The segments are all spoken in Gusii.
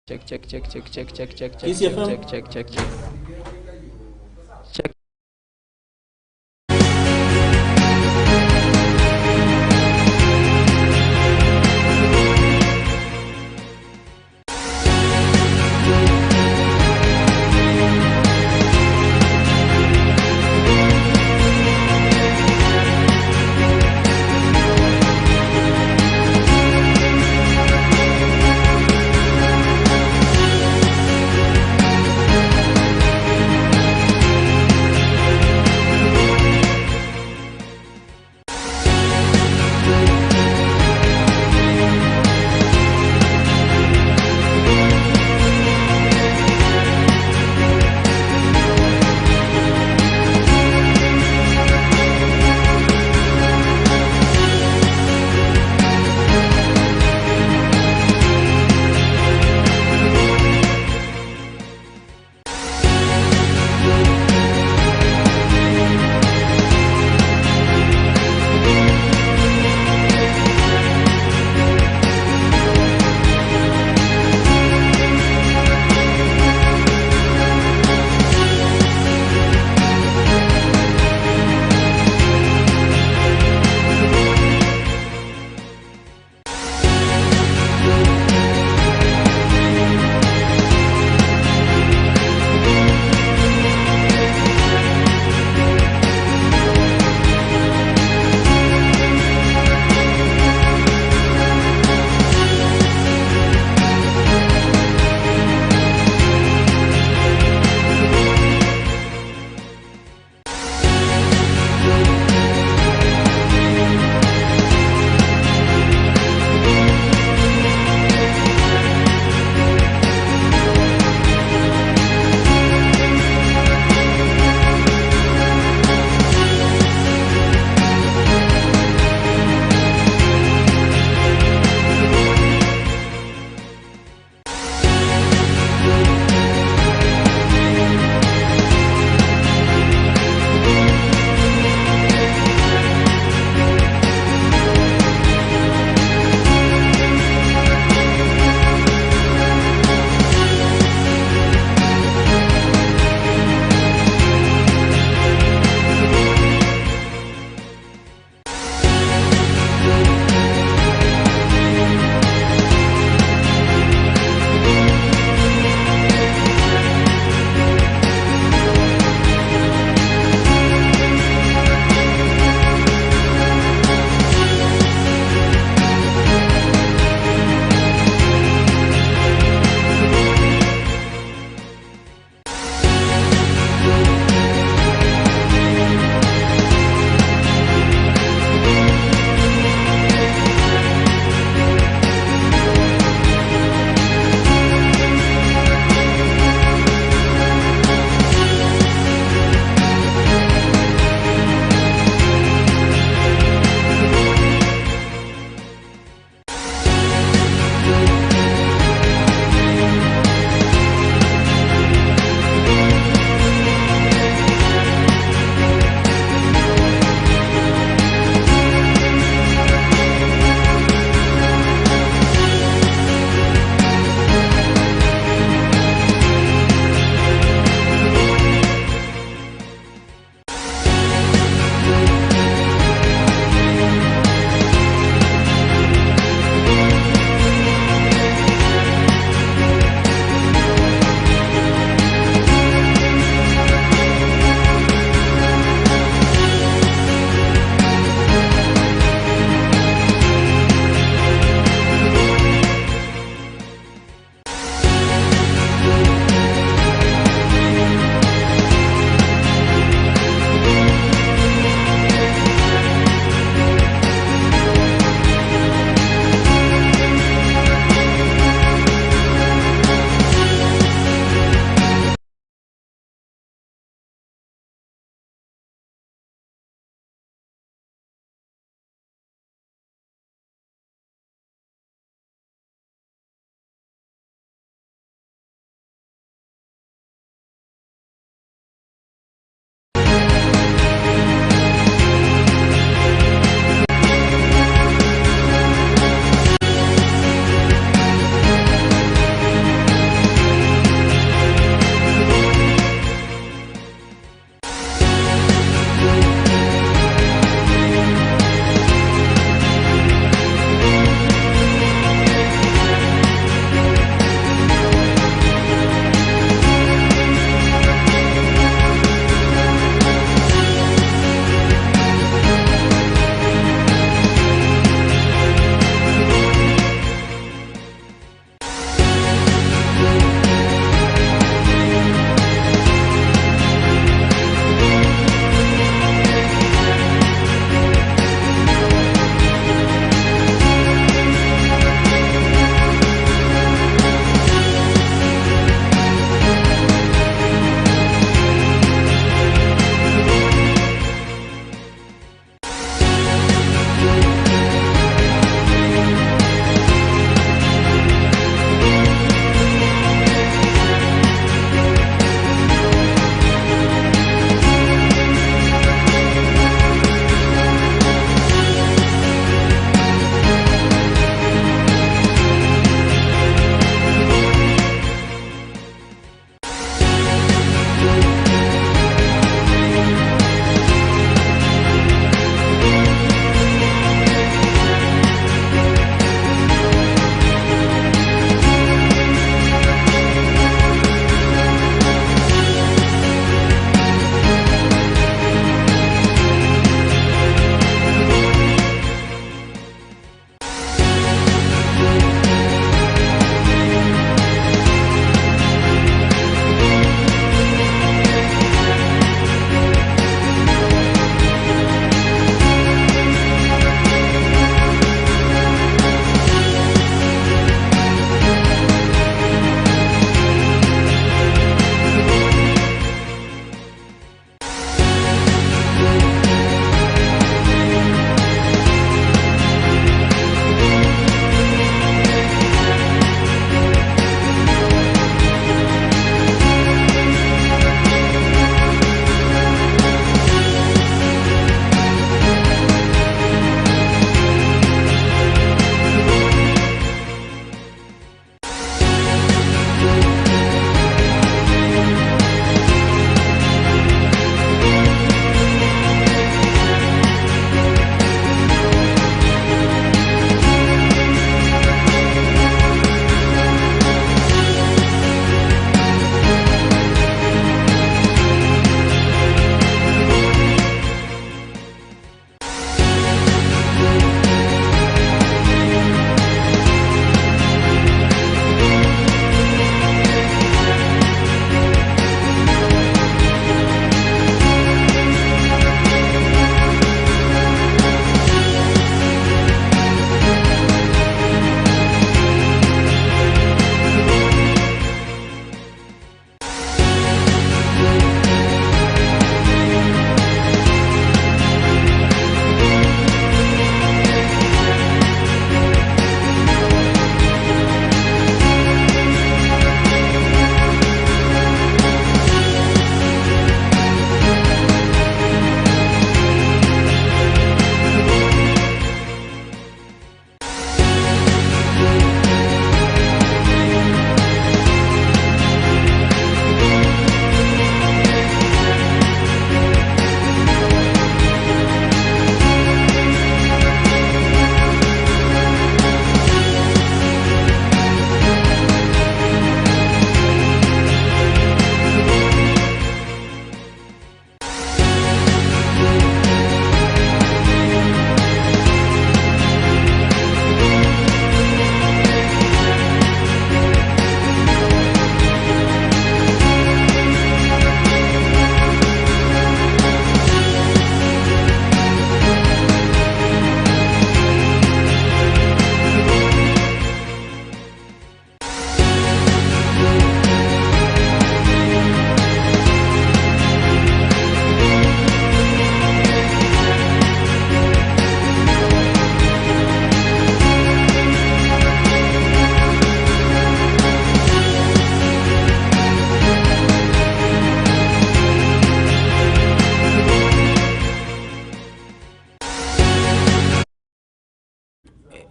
Check check check check check check check check Kisii FM. check check check check check.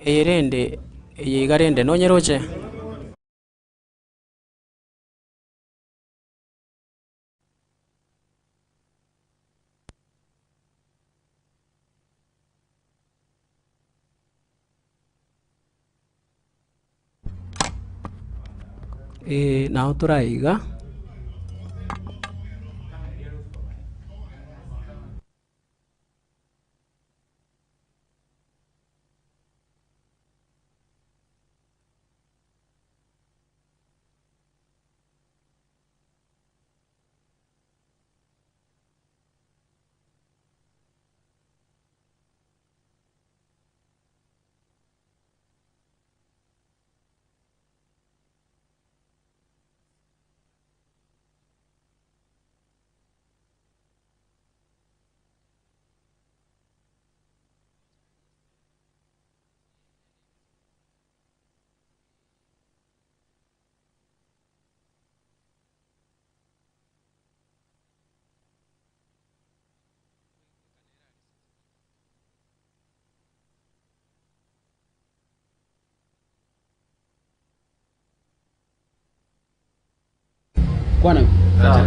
Eye rende, eye iga rende nonyeroche? Ee, nao tore aiga.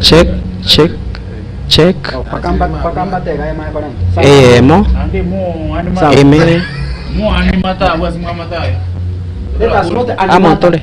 Check check check eyemo emere amo tore.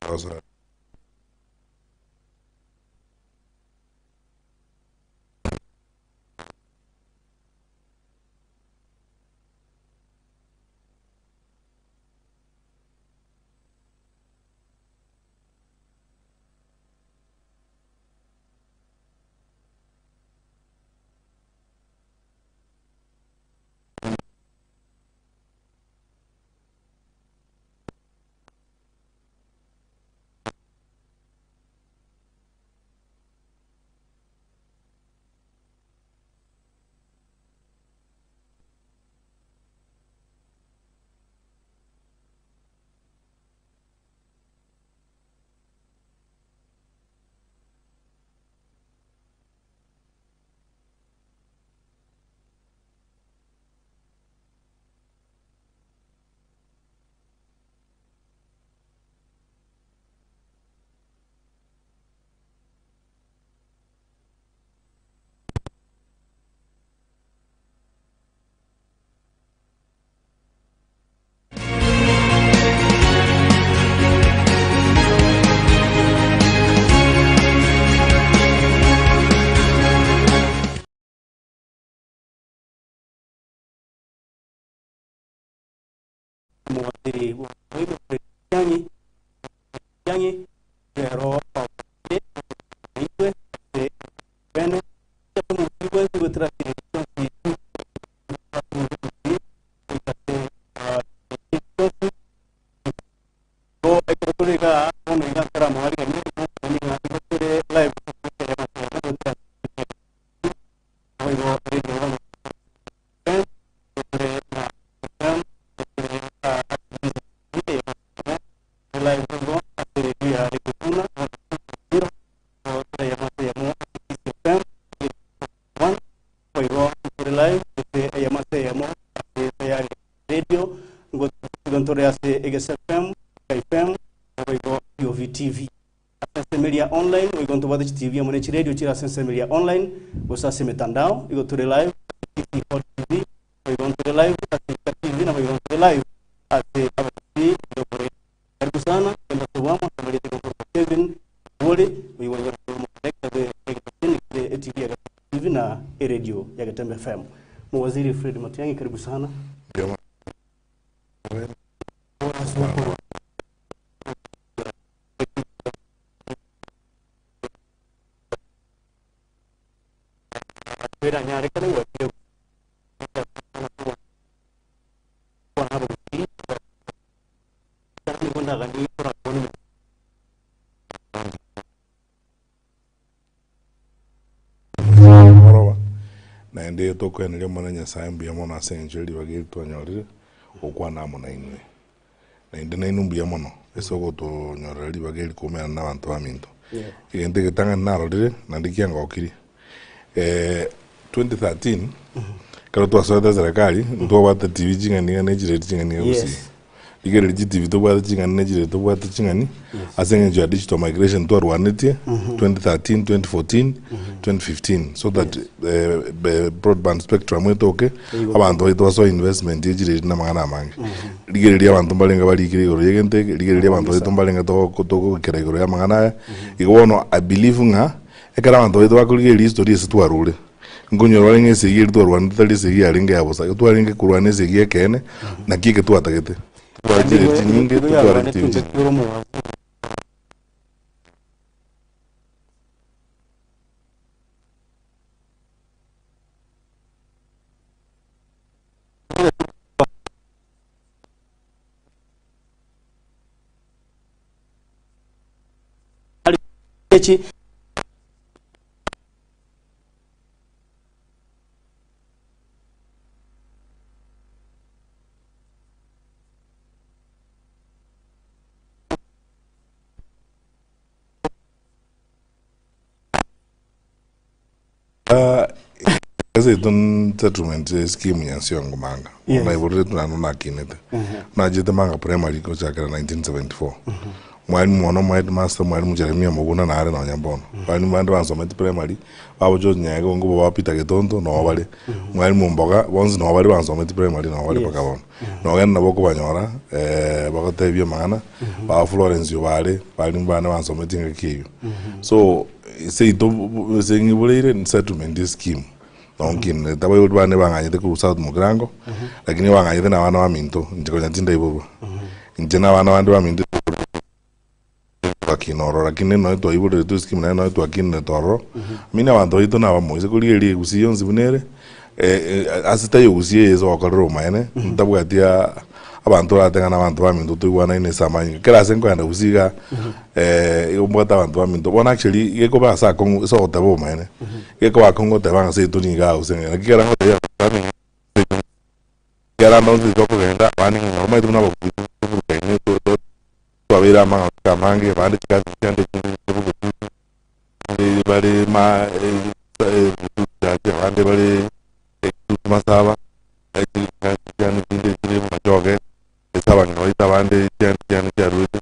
Gosoa. Omowaziri bw'oboibi Fred Matiang'i Matiang'i rero obaire naintwe ase bene ase omobui bwensi goetera ase chionsi ekero tore igaa bono iga ntoramoariganie ng'a igo tore live boigo radio bono Ase online boigo ntobwate chitibi amo ne chiredio chire ase ensemo eria online gose ase emetandao igo tore live ase TV boigo ntore live ase Ika TV na boigo ntore live ase Abagusii Global Radio. Karibu sana genda tobwamo ase amarieta gokorokwa Kevin Owori boigo igo nabo omodirector bwe egeteseni kere etv ya Getembe TV na eredio ya Getembe FM. Mowaziri Fred Matiang'i karibu sana. Mbuya mono. Eranyarekane gwakire Moroba, naende tokoeneria Omonene Nyasae mbuya mono ase engencho ye ribaga eri twanyorire gokwana amo nainwe. Naende nainwe mbuya mono ase ogotonyorera ribaga eri koumerana nabanto baminto. Egento egetang'ani narorire naende kiangokirie, 2013 ekero twasoete eserekari ntwabwate TV ching'ani iga ne chiredi ching'ani iga gusii. Rigereria chitibi tobwate ching'ani ne chiredi tobwate ching'ani ase eng'encho ya digital migration twarwanetie 2013, 2014, 2015 so that broadband spectrum etoke abanto baito basoe investment ye chiredi na amang'ana amange. Rigereria abanto mbarenge barikire igoro ya egento eke, rigereria abanto baito mbarenge togoikera igoro ya amang'ana aya. Igo bono I believe ng'a ekero abanto baito bakorigereria history ase twarure. Nkonyora orenge esegi eria twarwanete tari esegi yarenge ya bosa, igo twarenge korwana esegi y'ekeene, naki eke twatagete. Totware chireri chinyinge, totware chitibi chinyinge. Ase settlement scheme ya Nsiongo Manga Yes. naiboreretwe naende nakinete nachete Manga primary gochakera 1974. Mwalimu one omo headmaster mwalimu Jeremia Moguna nare nonya mbono. Abalimu bande bansometi primary, babo George Nyaega ongo baba Peter Getonto noo bare, mwalimu Mboga bonsi noo bare bansometi primary noo bare mpaka bono. Nogenda nabo okobanyora bagotebia amang'ana, baba Florence Obare, abalimu bane bansometi engaki eyio. So seito ase ng'iboreire settlement scheme. Nonkinerete abaibori bane bang'anyete korwa South Mugirango, lakini bang'anyete na abana baminto, inche konya tindaiborwa. Inche na abana bande baminto twakina ororo, lakini nonye twaiboreretwe esike naende nonye twakinerete ororo, I mean abanto baito nabamo, ase korigereria egusii yonsi buna ere, ase taiyo gusii eye ase ogokorera obomaene, ntabwati abanto oratebe ng'a na abanto baminto toigwanaine ase amanyinga. Kera ase nkoenda gusii igaa, igo mbwate abanto baminto, bono actually gekoba ase akong'u ase ogoteba obomaene, gekoba akong'u goteba ng'a seito nigo aa gose ng'a naki ekero ngotebia abanto baminto ekero ande onsi tokogenda abande ng'a omanyete buna abagusii toburukaine twabeire amang'ana amange abande chikasi chiande chinde chibuguti abande bare ma abande bare masaba chiande chinde chire machoge ase abang'ina baito abande chiande chiande chiaruete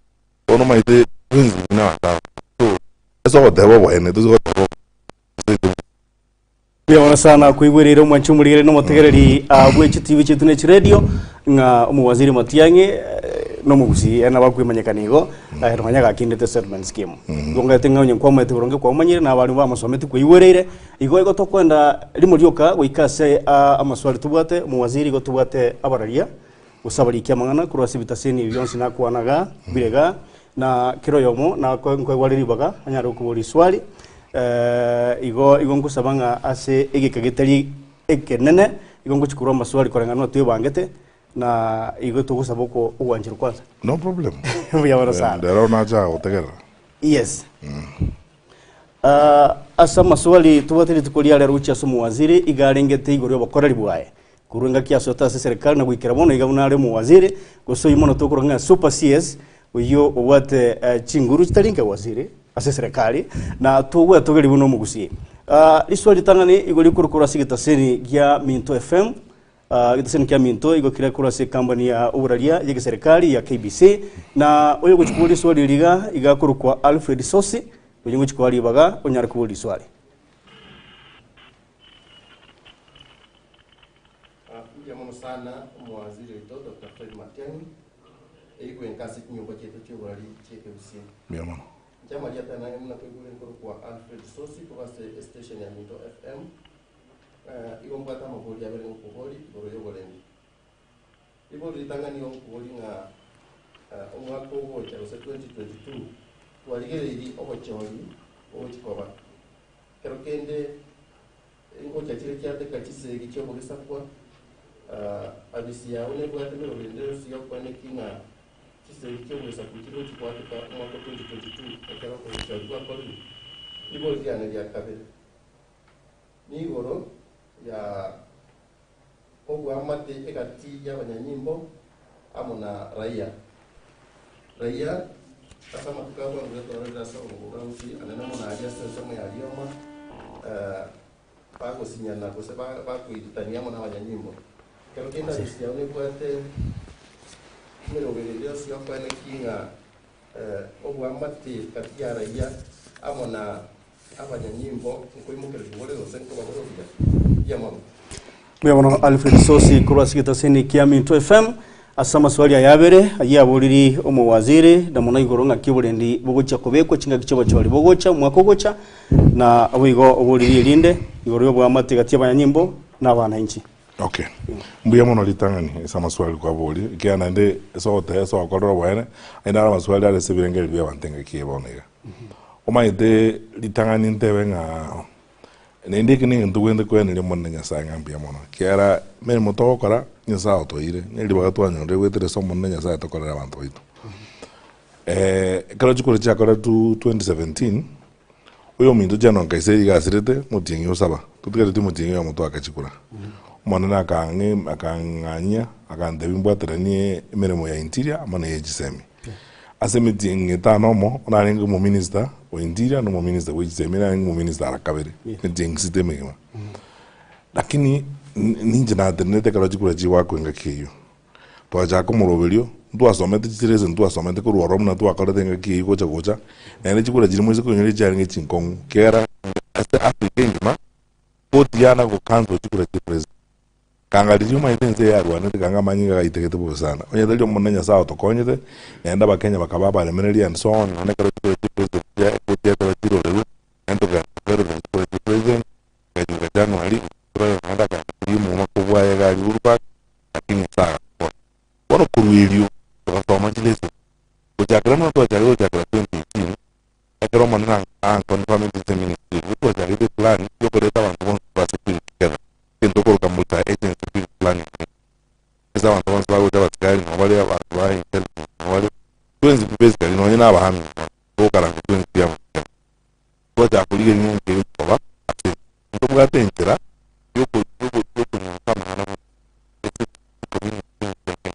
bono omanyete twensi buna abanto aba so ase ogoteba oboene tosi goteba Mbuya mono sana koigwereire omwanchi omorigere na omotegereri ah, bwe chitibi chiaito ne chiradio ng'a omowaziri Matiang'i eh, nomogusii ere nabo akwemanyekana igo eh, nonya gakindete settlement scheme. Igo ngaete ng'a onye nkwamaete boronge kwamomanyire na abarimu bamosometi kwaigwereire igo igo tokwenda rimo rioka goika ase ah, amaswali tobwate omowaziri igo tobwate abararia gose abariki amang'ana korwa ase ebitaseni ebi bionsi nakwana igaa bire igaa Na kera oyomo nkoegwa are ribaga anyare gokoboria riswali, igo igo nkosaba ng'a ase egeka getari ekenene, igo ngochia korwa amaswali koreng'ana buna twebangete, na igo togosaba oko ogwancherwa kwanza. No problem. Mbuya mono sana. Rero nacha gotegerera. Yes. Ase amaswali tobwate rituko ria rero gochia ase omowaziri, iga arengete igoro y'obokoreri bwaye. Korwa engaki asoete ase eserekari na goikera bono iga buna are omowaziri, gose oyio mono tokoroka ng'a super CS, oyio obwate chinguru chitari nke waziri ase eserekari, na togwetogeria buna omogusii. Riswali ritang'ani igo rikorwa korwa ase egetaseni gia Minto FM, egetaseni kia Minto igo kere korwa ase ekambani ya oboraria y'egeserekari ya KBC, na oyogochia koboria riswali eri iga, iga akorokwa Alfred Sosi, oyio ngochia koa ribaga onyare koboria riswali. Mbuya mono sana omowaziri oito Doctor Fred Matiang'i eigwenka ase chinyomba chiaito chi'oborari chi'ekegusii. Mbuya mono. Inche amarieta naye buna toigure nkorokwa Alfred Sosi korwa ase estation ya Minto FM. Igo mbwate amabori abere ngokobori igoro y'oborendi. Ribori ritang'ani igo ngokobori ng'a omwaka ogocha gose 2022 twarigereiri obochori bogochi koba. Ekero kende Ingocha chire chiateka chisegi chi'obogesakwa, abisi yao nebwate emeroberi ende yonsi y'okoeneki ng'a chisegi chi'obogesaku chigochi goateka omwaka o 2022 ekero obochori bwakorirwe. Ribori riane ria kabere nigoro ya oboamate egati y'abanyanyimbo amo na raia. Raia ase amatuko a bono getwarorire ase oborongo bwa Gusii anene mono aria ase ensemo ya Rioma, bagosinyana gose bakoiritania amo nabanyanyimbo. Ekero kende Gusii yao nebwate emeroberi ende yonsi yokoeneki ng'a oboamate gati ya raia amo na abanyanyimbo nkoimokererigwa bore gose nkobabore obuya. Mbuya mono. Mbuya mono Alfred Sosi korwa ase egetaseni kia Minto FM ase amaswali aya abere ayio aboriri omowaziri na mono igoro ng'aki oborendi bogochia kobekwa chingaki chi'obochori bogocha omwaka ogocha na boigo oboriri erinde igoro y'oboamate gati y'abanyanyimbo na abananchi. Okay. Mbuya mono ritang'ani ase amaswali kwaboria, ekiagera naende ase ogoteba ase ogokorera oboene, aye naro amaswali are ase ebirengererio bia abanto engaki eye bono iga. Omanyete ritang'ani ntebe ng'a naende eke na egento togwenerete koeneria Omonene Nyasaye ng'a mbuya mono, ekiagera emeremo togokora, Nyasaye otoire, na ribaga twanyorire goetera ase Omonene Nyasaye tokorere abanto baito. Ekero chikura chiakoretwe 2017, oyominto General Nkaiseri iga asirete omotienyi o saba, totigareti omotienyi oyomo toake chikura. Omonene akang'e akang'anyia akantebia mbwateranie emeremo ya interior amo na eye chisemi. Ase emetienyi etano omo, narenge omominister o interior na omominister bwe chisemi, narenge omominister ara kabere, emetienyi sita emegima. Lakini ninche natenenete ekero chikura chigoakwa engaki eyio, twachaka omoroberio. Ntwasomete chirese ntwasomete korwa ororo buna twakorete engaki eyio gocha gocha, naende chikura chiria moise konyora echiarenge chinkong'u, ekiagera ase Africa engima, koti yana go cancel chikura chia president. Kanga riria omanyete ense eye yarwanete kanga amanyinga gaitegete bobe sana. Onye tari Omonene Nyasae otokonyete, naende Abakenya bakaba abaremereria and so on, nonya ekero chikura chia president chia ekoti yateba chirorerwe, naende tokagenda tokerorera chikura chia president, chikanyuka January, tokagenda naende akagenda koria omoma kobwaye iga aria Uhuru Park, lakini Nyasae agakora. Bono korwa erio togasoma chilesson, gochakera buna twachakire gochakera 2018, ekero Omonene anconfirmete ase eministry eye, twachakete eplan yokoreta abanto bonsi korwa ase field together, egento okoroka multi agency field planning committee. Ase abanto bonsi bagocha abasigari nabo bare, abanto ba intelligence nabo bare, twensi pi basically nonye na abaami togokaranga twensi pi amo together. Twachaka korigereria ng'a enki egochi koba ase ense. Ntobwate enchera yoko yoko yokonyusa amang'ana buna ase community ya Kenya.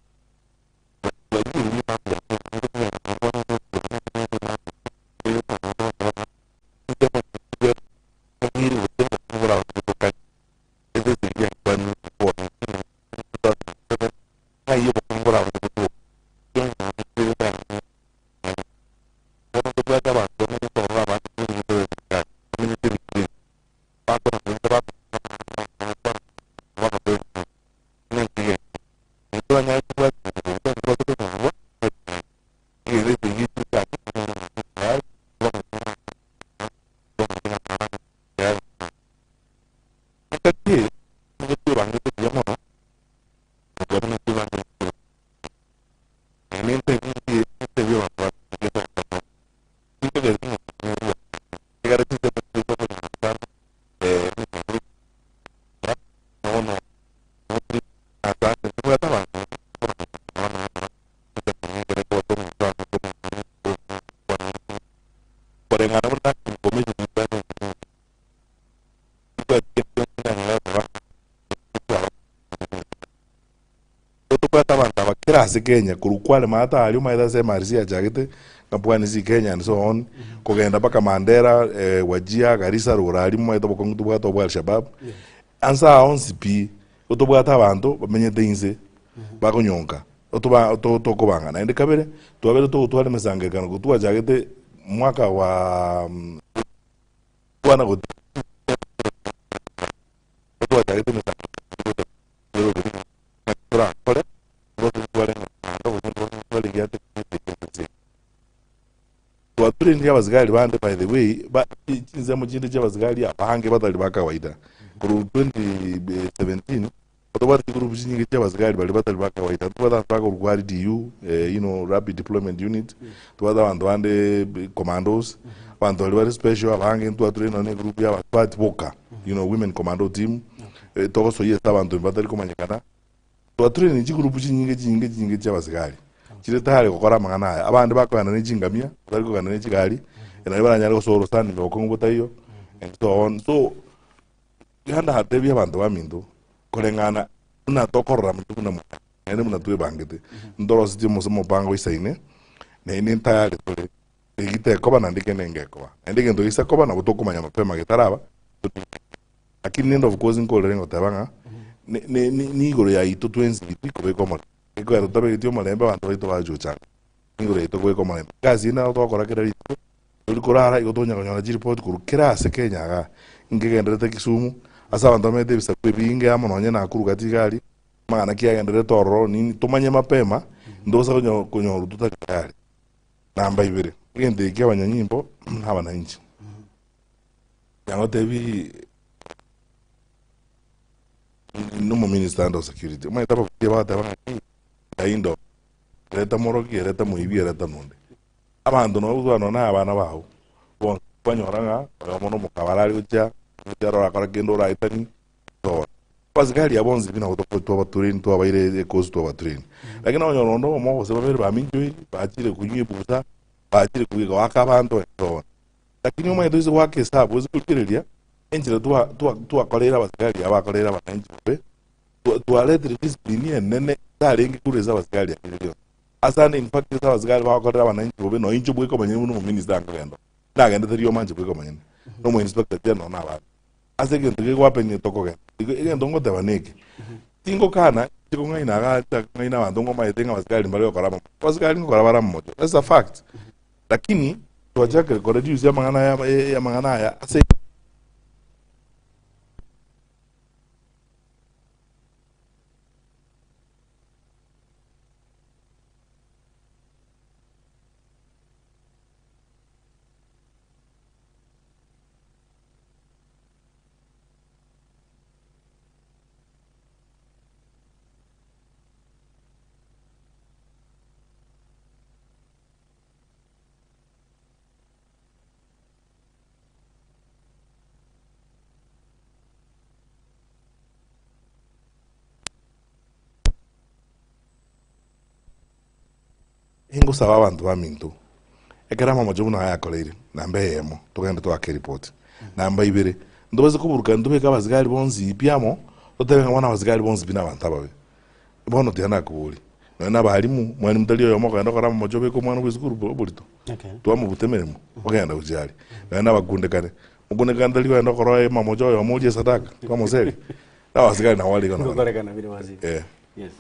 Tobwate abanto aba kera ase Kenya, korwa Kwale maate aria omanyete ase MRC yachagete, ng'a Pwani si Kenya and so on, kogenda mpaka Mandera, Wajir, Garissa, rogoro aria momanyete obokong'u tobwate obwa Alshabab, anse aa onsi pi, igo tobwate abanto bamenyete inse, bakonyonka, otoba to tokobanga. Naende kabere, twabere togotwara emesangererekano ko twachagete mwaka wa kwana goti twachagete emesangererekano torakore Twatrainire abasigari bande by the way, ba chinsemo chinde chia abasigari abange batari ba kawaida. Korwa 2017, tobwate chigroup chinyinge chia abasigari baria batari ba kawaida. Tobwate abanto bakorwa RDU, you know, Rapid Deployment Unit, tobwate abanto bande commandos, abanto baria bare special abange ntwatrain nonye na egroup ya abasubati boka, you know, women commando team, togosoyia ase abanto batari komanyekana. Twatrainire chigroup chinyinge chinyinge chinyinge chia abasigari, chire tayari gokora amang'ana aya. Abande bakogenda ne chingamia, batari kogenda ne chigari, nario baranyare gosoa orosana ime bokong'u botaiyo, and so on. So, iga ndatebie abanto baminto, koreng'ana buna tokorora intwe buna mwanyabanto, naende buna twebangete, ntorosetie omose omopango oisaine, naende ntayari tore, egi tekoba naende kende ngekoba. Naende egento gesa koba nabo tokomanya mapema getaraba, Lakini rende of course nkorere ngoteba ng'a ne- ne- ni- nigoro yaito twensi tikobeka omorembe. Ekogera totabegeti omorembe abanto baito bachochana. Nigoro yaito kobeka omorembe. Egasi eye naro togokora kera rituko, tori korara igo tonya konyora chiripoti korwa kera ase Kenya igaa. Nkegenderete Kisumu, ase abanto bamenyete ebisaku ebinge amo nonye Nakuru gati iga aria, amang'ana ki agendererete ororo nini tomanye mapema, ntosa konyo konyorwa totari tayari. Namba ibere, egento eke kia abanyanyimbo na abananchi. Nagotebi nomominister ande o security, omanyete ababuya bagoteba ng'aki, ng'ai ndo, ereta morogi, ereta moibi, ereta nonde. Abanto nabo gotwara nonye na abana bago, bonsi kwanyora ng'a oyomo na omokabara are gochia, gochia arore akore kende oraetani, so on. Abasigari aba bonsi pi nabo toko twabatrain twabaire ekosi twabatrain. Lakini okonyora onde oyomo gose babere baminchoiri, bachire konywa ebusa, bachire goaka abanto and so on. Lakini omanyete oise goaka esabu, oise korigereria enchera twa twa twakoreire abasigari aba bakoreire abananchi bobe, twa twaretire discipline enene etarenge korwa ase abasigari aria rionsi. Ase ande in fact ase abasigari bagokorera abananchi bobe nonye inche bweka omonyene buna omominister nkogenda oo, nagendete rioma inche bweka omonyene, na omo inspector general na abande. Ase egento kegohappen tokogenda. Igo egento ngoteba neke. Tingokana, inche kong'aina igaa inche kong'aina abanto ngomaete ng'a abasikari mbare gokora amamocho. Abasikari ngokora bare amamocho, that's a fact. Lakini twachakire koreduce amang'ana aya amang'ana aya ase. Ingosaba abanto baminto, ekero amamocho buna aya akoreire, namba eyemo, togende toake eripoti. Namba ibere, ntobase koburuka ntobeke abasigari bonsi pi amo, totebe ng'a bono abasigari bonsi pi nabanto ababe. Bono tiga nakoborie, nonye na abalimu, mwalimu tari oyomo okogenda okora amamocho obeke omwana bwa esukuru oborito, twamobuta emeremo, ogenda gochia aria. Nonye na abakundekane, mokundekane tari kogenda okora amamocho oyomo orie esadaka, twamoseria, na abasigari nabo bare igo nabo. Ngokorekana bire waziri. Eh. Yes.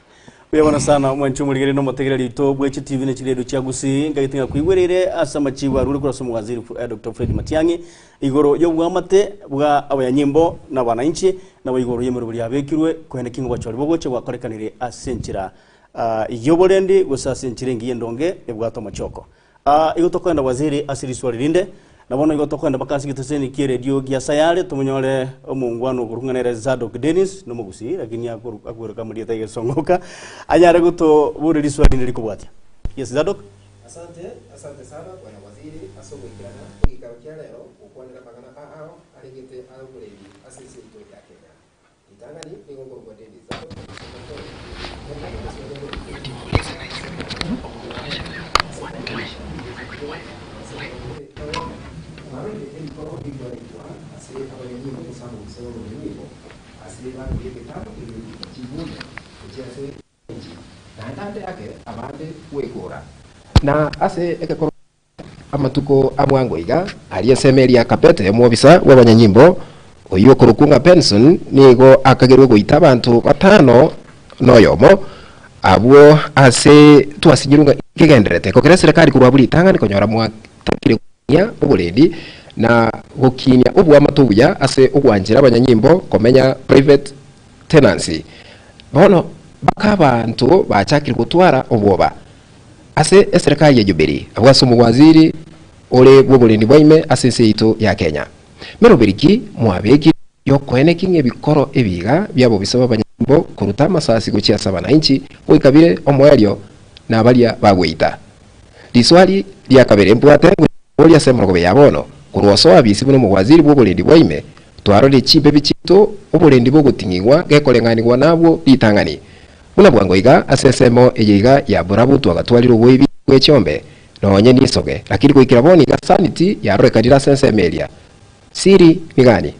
Buya bono sana omwanchi omorigereria na omotegereri oito bwe chitivi ne chiredio chia Gusii nkagete ng'a koigwereire ase amachibu arure korwa ase omowaziri eh, Dr. Fred Matiang'i igoro y'obwamate bwa abayanyimbo na abananchi nabo igoro y'emeroberi yabekirwe koene ki ng'a obochori bogocha bwakorekanire ase enchera ah, y'oborendi gose ase enchera engiya endonge ebwate omochoko. Aa, igo tokoenda waziri ase riswali rinde, na bono igo tokoenda mpaka ase egeteseni ki'eredio gia Sayare, tomonyore omongwana okorokwa ng'a nere Zadok Dennis, nomogusii, lakini akoru akweroka amarieta y'egesongoka, anyare gotoboria riswali rinde rikobwatia. Yes, Zadok. Asante, asante sana bwana waziri ase ogoikerana egeikaro kia rero gokwanera amang'ana a ao aregete a oborendi ase ense yaito ya Kenya. Ritang'ani nigo nkorokwa Dennis Zadok Na ase egekoro Amatuko a bwango iga, aria ensemo eria Kabete, omobisa bw'abanyanyimbo, oyio okorokwa ng'a Benson, nigo akagerwe goita abanto batano noyomo, abwo ase twasinyirwe ng'a kegendererete kogera eserekari korwa abwo ritang'ani konyora mwatakire gokinia oborendi na gokinia oboamate obuya ase ogwanchera abanyanyimbo komenya private tenancy. Bono baka abanto bachakire gotwara obwoba. Ase eserekari ya Jubilee, abwo ase omowaziri ore bw'oborendi bwa ime ase ense yaito ya Kenya. Meroberi ki mwabekire y'okoeneki ng'ebikoro ebiga bi'abobisa b'abanyanyimbo koruta amasasi gochia ase abanainchi goika bire omoerio nabaria bagweita? Riswali ria kabere mbwate ngochia koboria ase emorogobe ya bono, korwa osoa abisi buna omowaziri bw'oborendi bwa ime, twarorire chimbebi chiaito oborendi bogoting'igwa gekoreng'anigwa nabwo ritang'ani. Buna bwango iga ase ensemo eye iga ya borabu twagatwarire oboibi bwe chiombe, nonye nisoge, lakini goikera bono iga sanity yarorekanire ase ensemo eria. Siri nigani?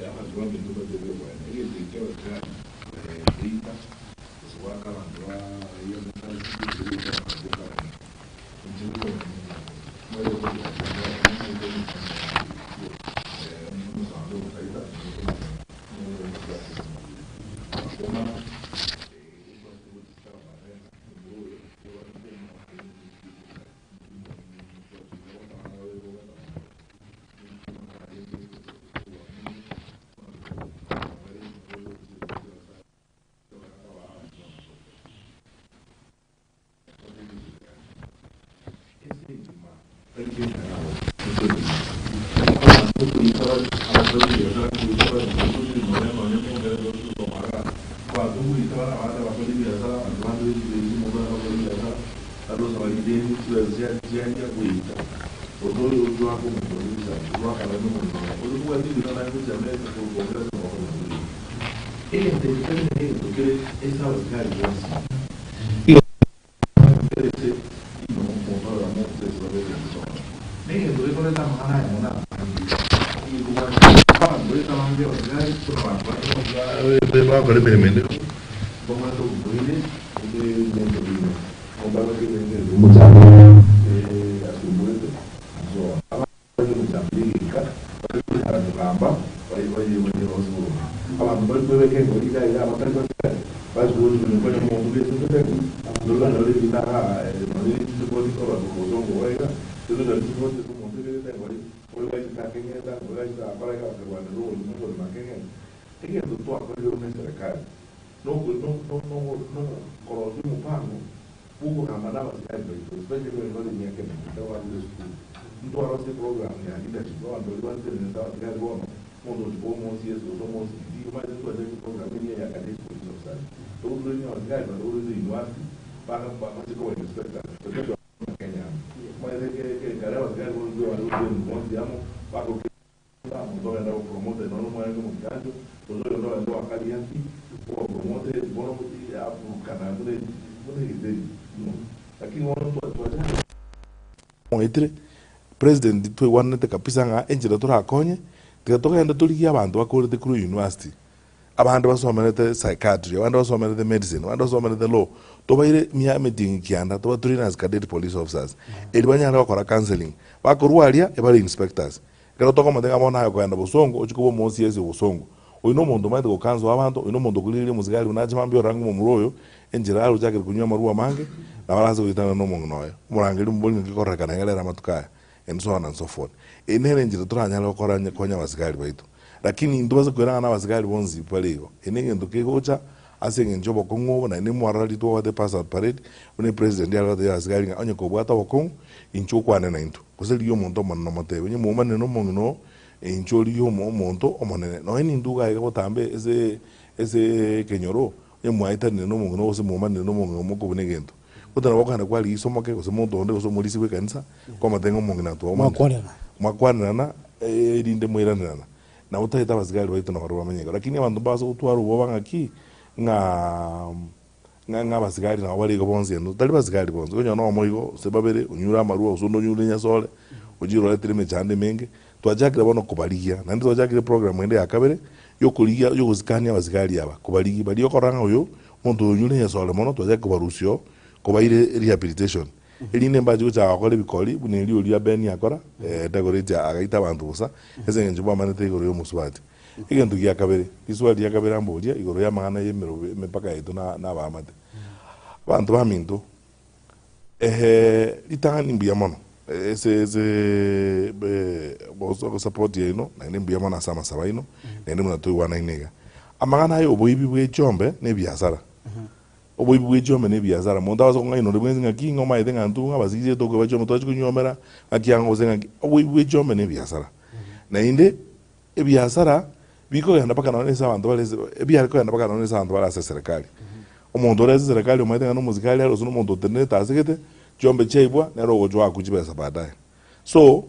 Abanto baminto mbatebie oboene, egento eke ki'abasikari geita, gose goaka abanto baiyo amasasi, gose goita abanto gokarana. Inche nigo komanya ng'a mbaye okobiacha omosambe ogotaita, bagokora emeremo ende yonsi, mbabwate obomoerio ase ebinto binde. Omonto agocha ebinto ebi omochando asumbuete and so on. Abande emechando y'egeika bari konyara kogamba bayerosie boronge. Abanto mbari kwebeka engori iga iga abatari basigari bachia gocha konya omonto bwesesete ng'a ndoranyore ebinto igaa nonye ne chisipoti korwa bosongo iga iga, totonyore chisipoti ase omonto ebegete engori. Oyo gachete akeng'enta, oyo gachete agakora iga, bakarwanera obogima obogima akeng'enta. Egento twakorire buna eserekari, nokorosia omopango bw'okogamba nabasigari baito, especially baria bare emiaka emenge ekero barure esukuru. Ntwarosie eprogram ya leadership, abanto baria batenenerete abasigari bono, omonto ogochia koba omo OCS gose omo OCPD, omanyete ntwachakire eprogram eria ya cadets police officers. Togotrain abasigari baria barure university, bache koba inspectors. Kenya. Omanyete kare abasigari bonsi bare gochia bonsi amo bakokenda omonto ogenda go promoted nonya omwarenge omogirancho gose oyonde ogenda oakaria nki oba promoted bono aburukana buna buna egetheri lakini bono twachakire Oetire president twaigwananete kabisa ng'a enchera torakonye tiga togende torigie abanto bakorete korwa university. Abande basomerete psychiatry, abande basomerete medicine, abande basomerete law, tobaire mia emetienyi kianda toba train as cadet police officers, erio banyare gokora counselling. Bakorwa aria ebare inspectors. Ekero tokomotebia ng'a bono aye okogenda bosongo ochie koba omo OCS o bosongo, oyio na omonto omanyete go counsel abanto, oyio na omonto okorigereria omosigari buna ache mambia orore ng'a omomura oyo enchera arochakire konywa amarwa amange, nabo arase goitana na omong'ina oye. Omorangeria omobori ng'aki kororekana iga rero amatuko aya. and so on and so forth. Eye nere enchera toranyare gokora onye konya abasigari baito. Lakini intwe base koirana na abasigari bonsi bare igo. Eye negento kegocha ase eng'encho y'obokong'u obo naende mwarora twabwate pass out parade buna epresident yare gotebia abasigari ng'a onye kobwate obokong'u inchuo okwane naintwe. Gose rigia omonto omonene omotebie onye mwomanire na omong'ina oo inchuo rigia omonto omonene. Nonye nintwe iga aiga botambe ase ase ekenyoro onye mwaetanire na omong'ina oo gose mwomanire na omong'ina oo mokobuna egento. Gose nabo okogenda kwarigia isomoke gose monto onde gose omorisia bw'ekanisa, kwamotebia ng'a omong'ina twaomanire. Mwakwanerana. Mwakwanerana, erinde mwairanirana. Nabo totaete abasigari baito nabarobwo bamenye igo. Lakini abanto mbabase gotwara obwoba ng'aki, ng'a ng'a ng'a abasigari nabo bare igo bonsi endo. Tari basigari bonsi, okonyora na oyomo igo, gose babere, onyure amarwa, gose onde onyure enyasore, ochire oretire emechando emenge. Twachakire bono kobarigia, naende twachakire eprogram ende ya kabere, yokorigia yogosikania abasigari aba, kobarigia baria okorora ng'a oyo, Omonto oyo onyure Nyasae mono, twachake kobarusia oo, kobaire rehabilitation, erinde mbache gochaka gokora ebikori buna erio oria Ben akora, Dagoretti agaita abanto bosa, ase eng'encho bamanete igoro y'omosubati. Egento gia kabere, riswali ria kabere amboria igoro y'amang'ana y'emerobe emepaka yaito na na abaamate. Abanto baminto, ritang'ani mbuya mono ase ase support yaino, naende mbuya mono ase amasabo aino, naende buna toigwanaine iga. Amang'ana aya oboibi bwe chiombe na ebiasara, oboibi bwe chiombe na ebiasara, monto abase kong'aina onde bwensi ng'aki ng'a omaete ng'a intwe ng'abasigisie tokoiba chiombe twachia konywomera, ng'aki ang'o gose ng'aki, oboibi bwe chiombe na ebiasara. Naende ebiasara bikogenda mpaka nonye ase abanto bare ase ebiare kogenda mpaka nonye ase abanto bare ase eserekari. Omonto ore ase eserekari omanyete ng'a nomosikari are gose nomonto otenerete ase gete, chiombe chiaibwa, nere ogochia oakwa chibesa baadaye. So,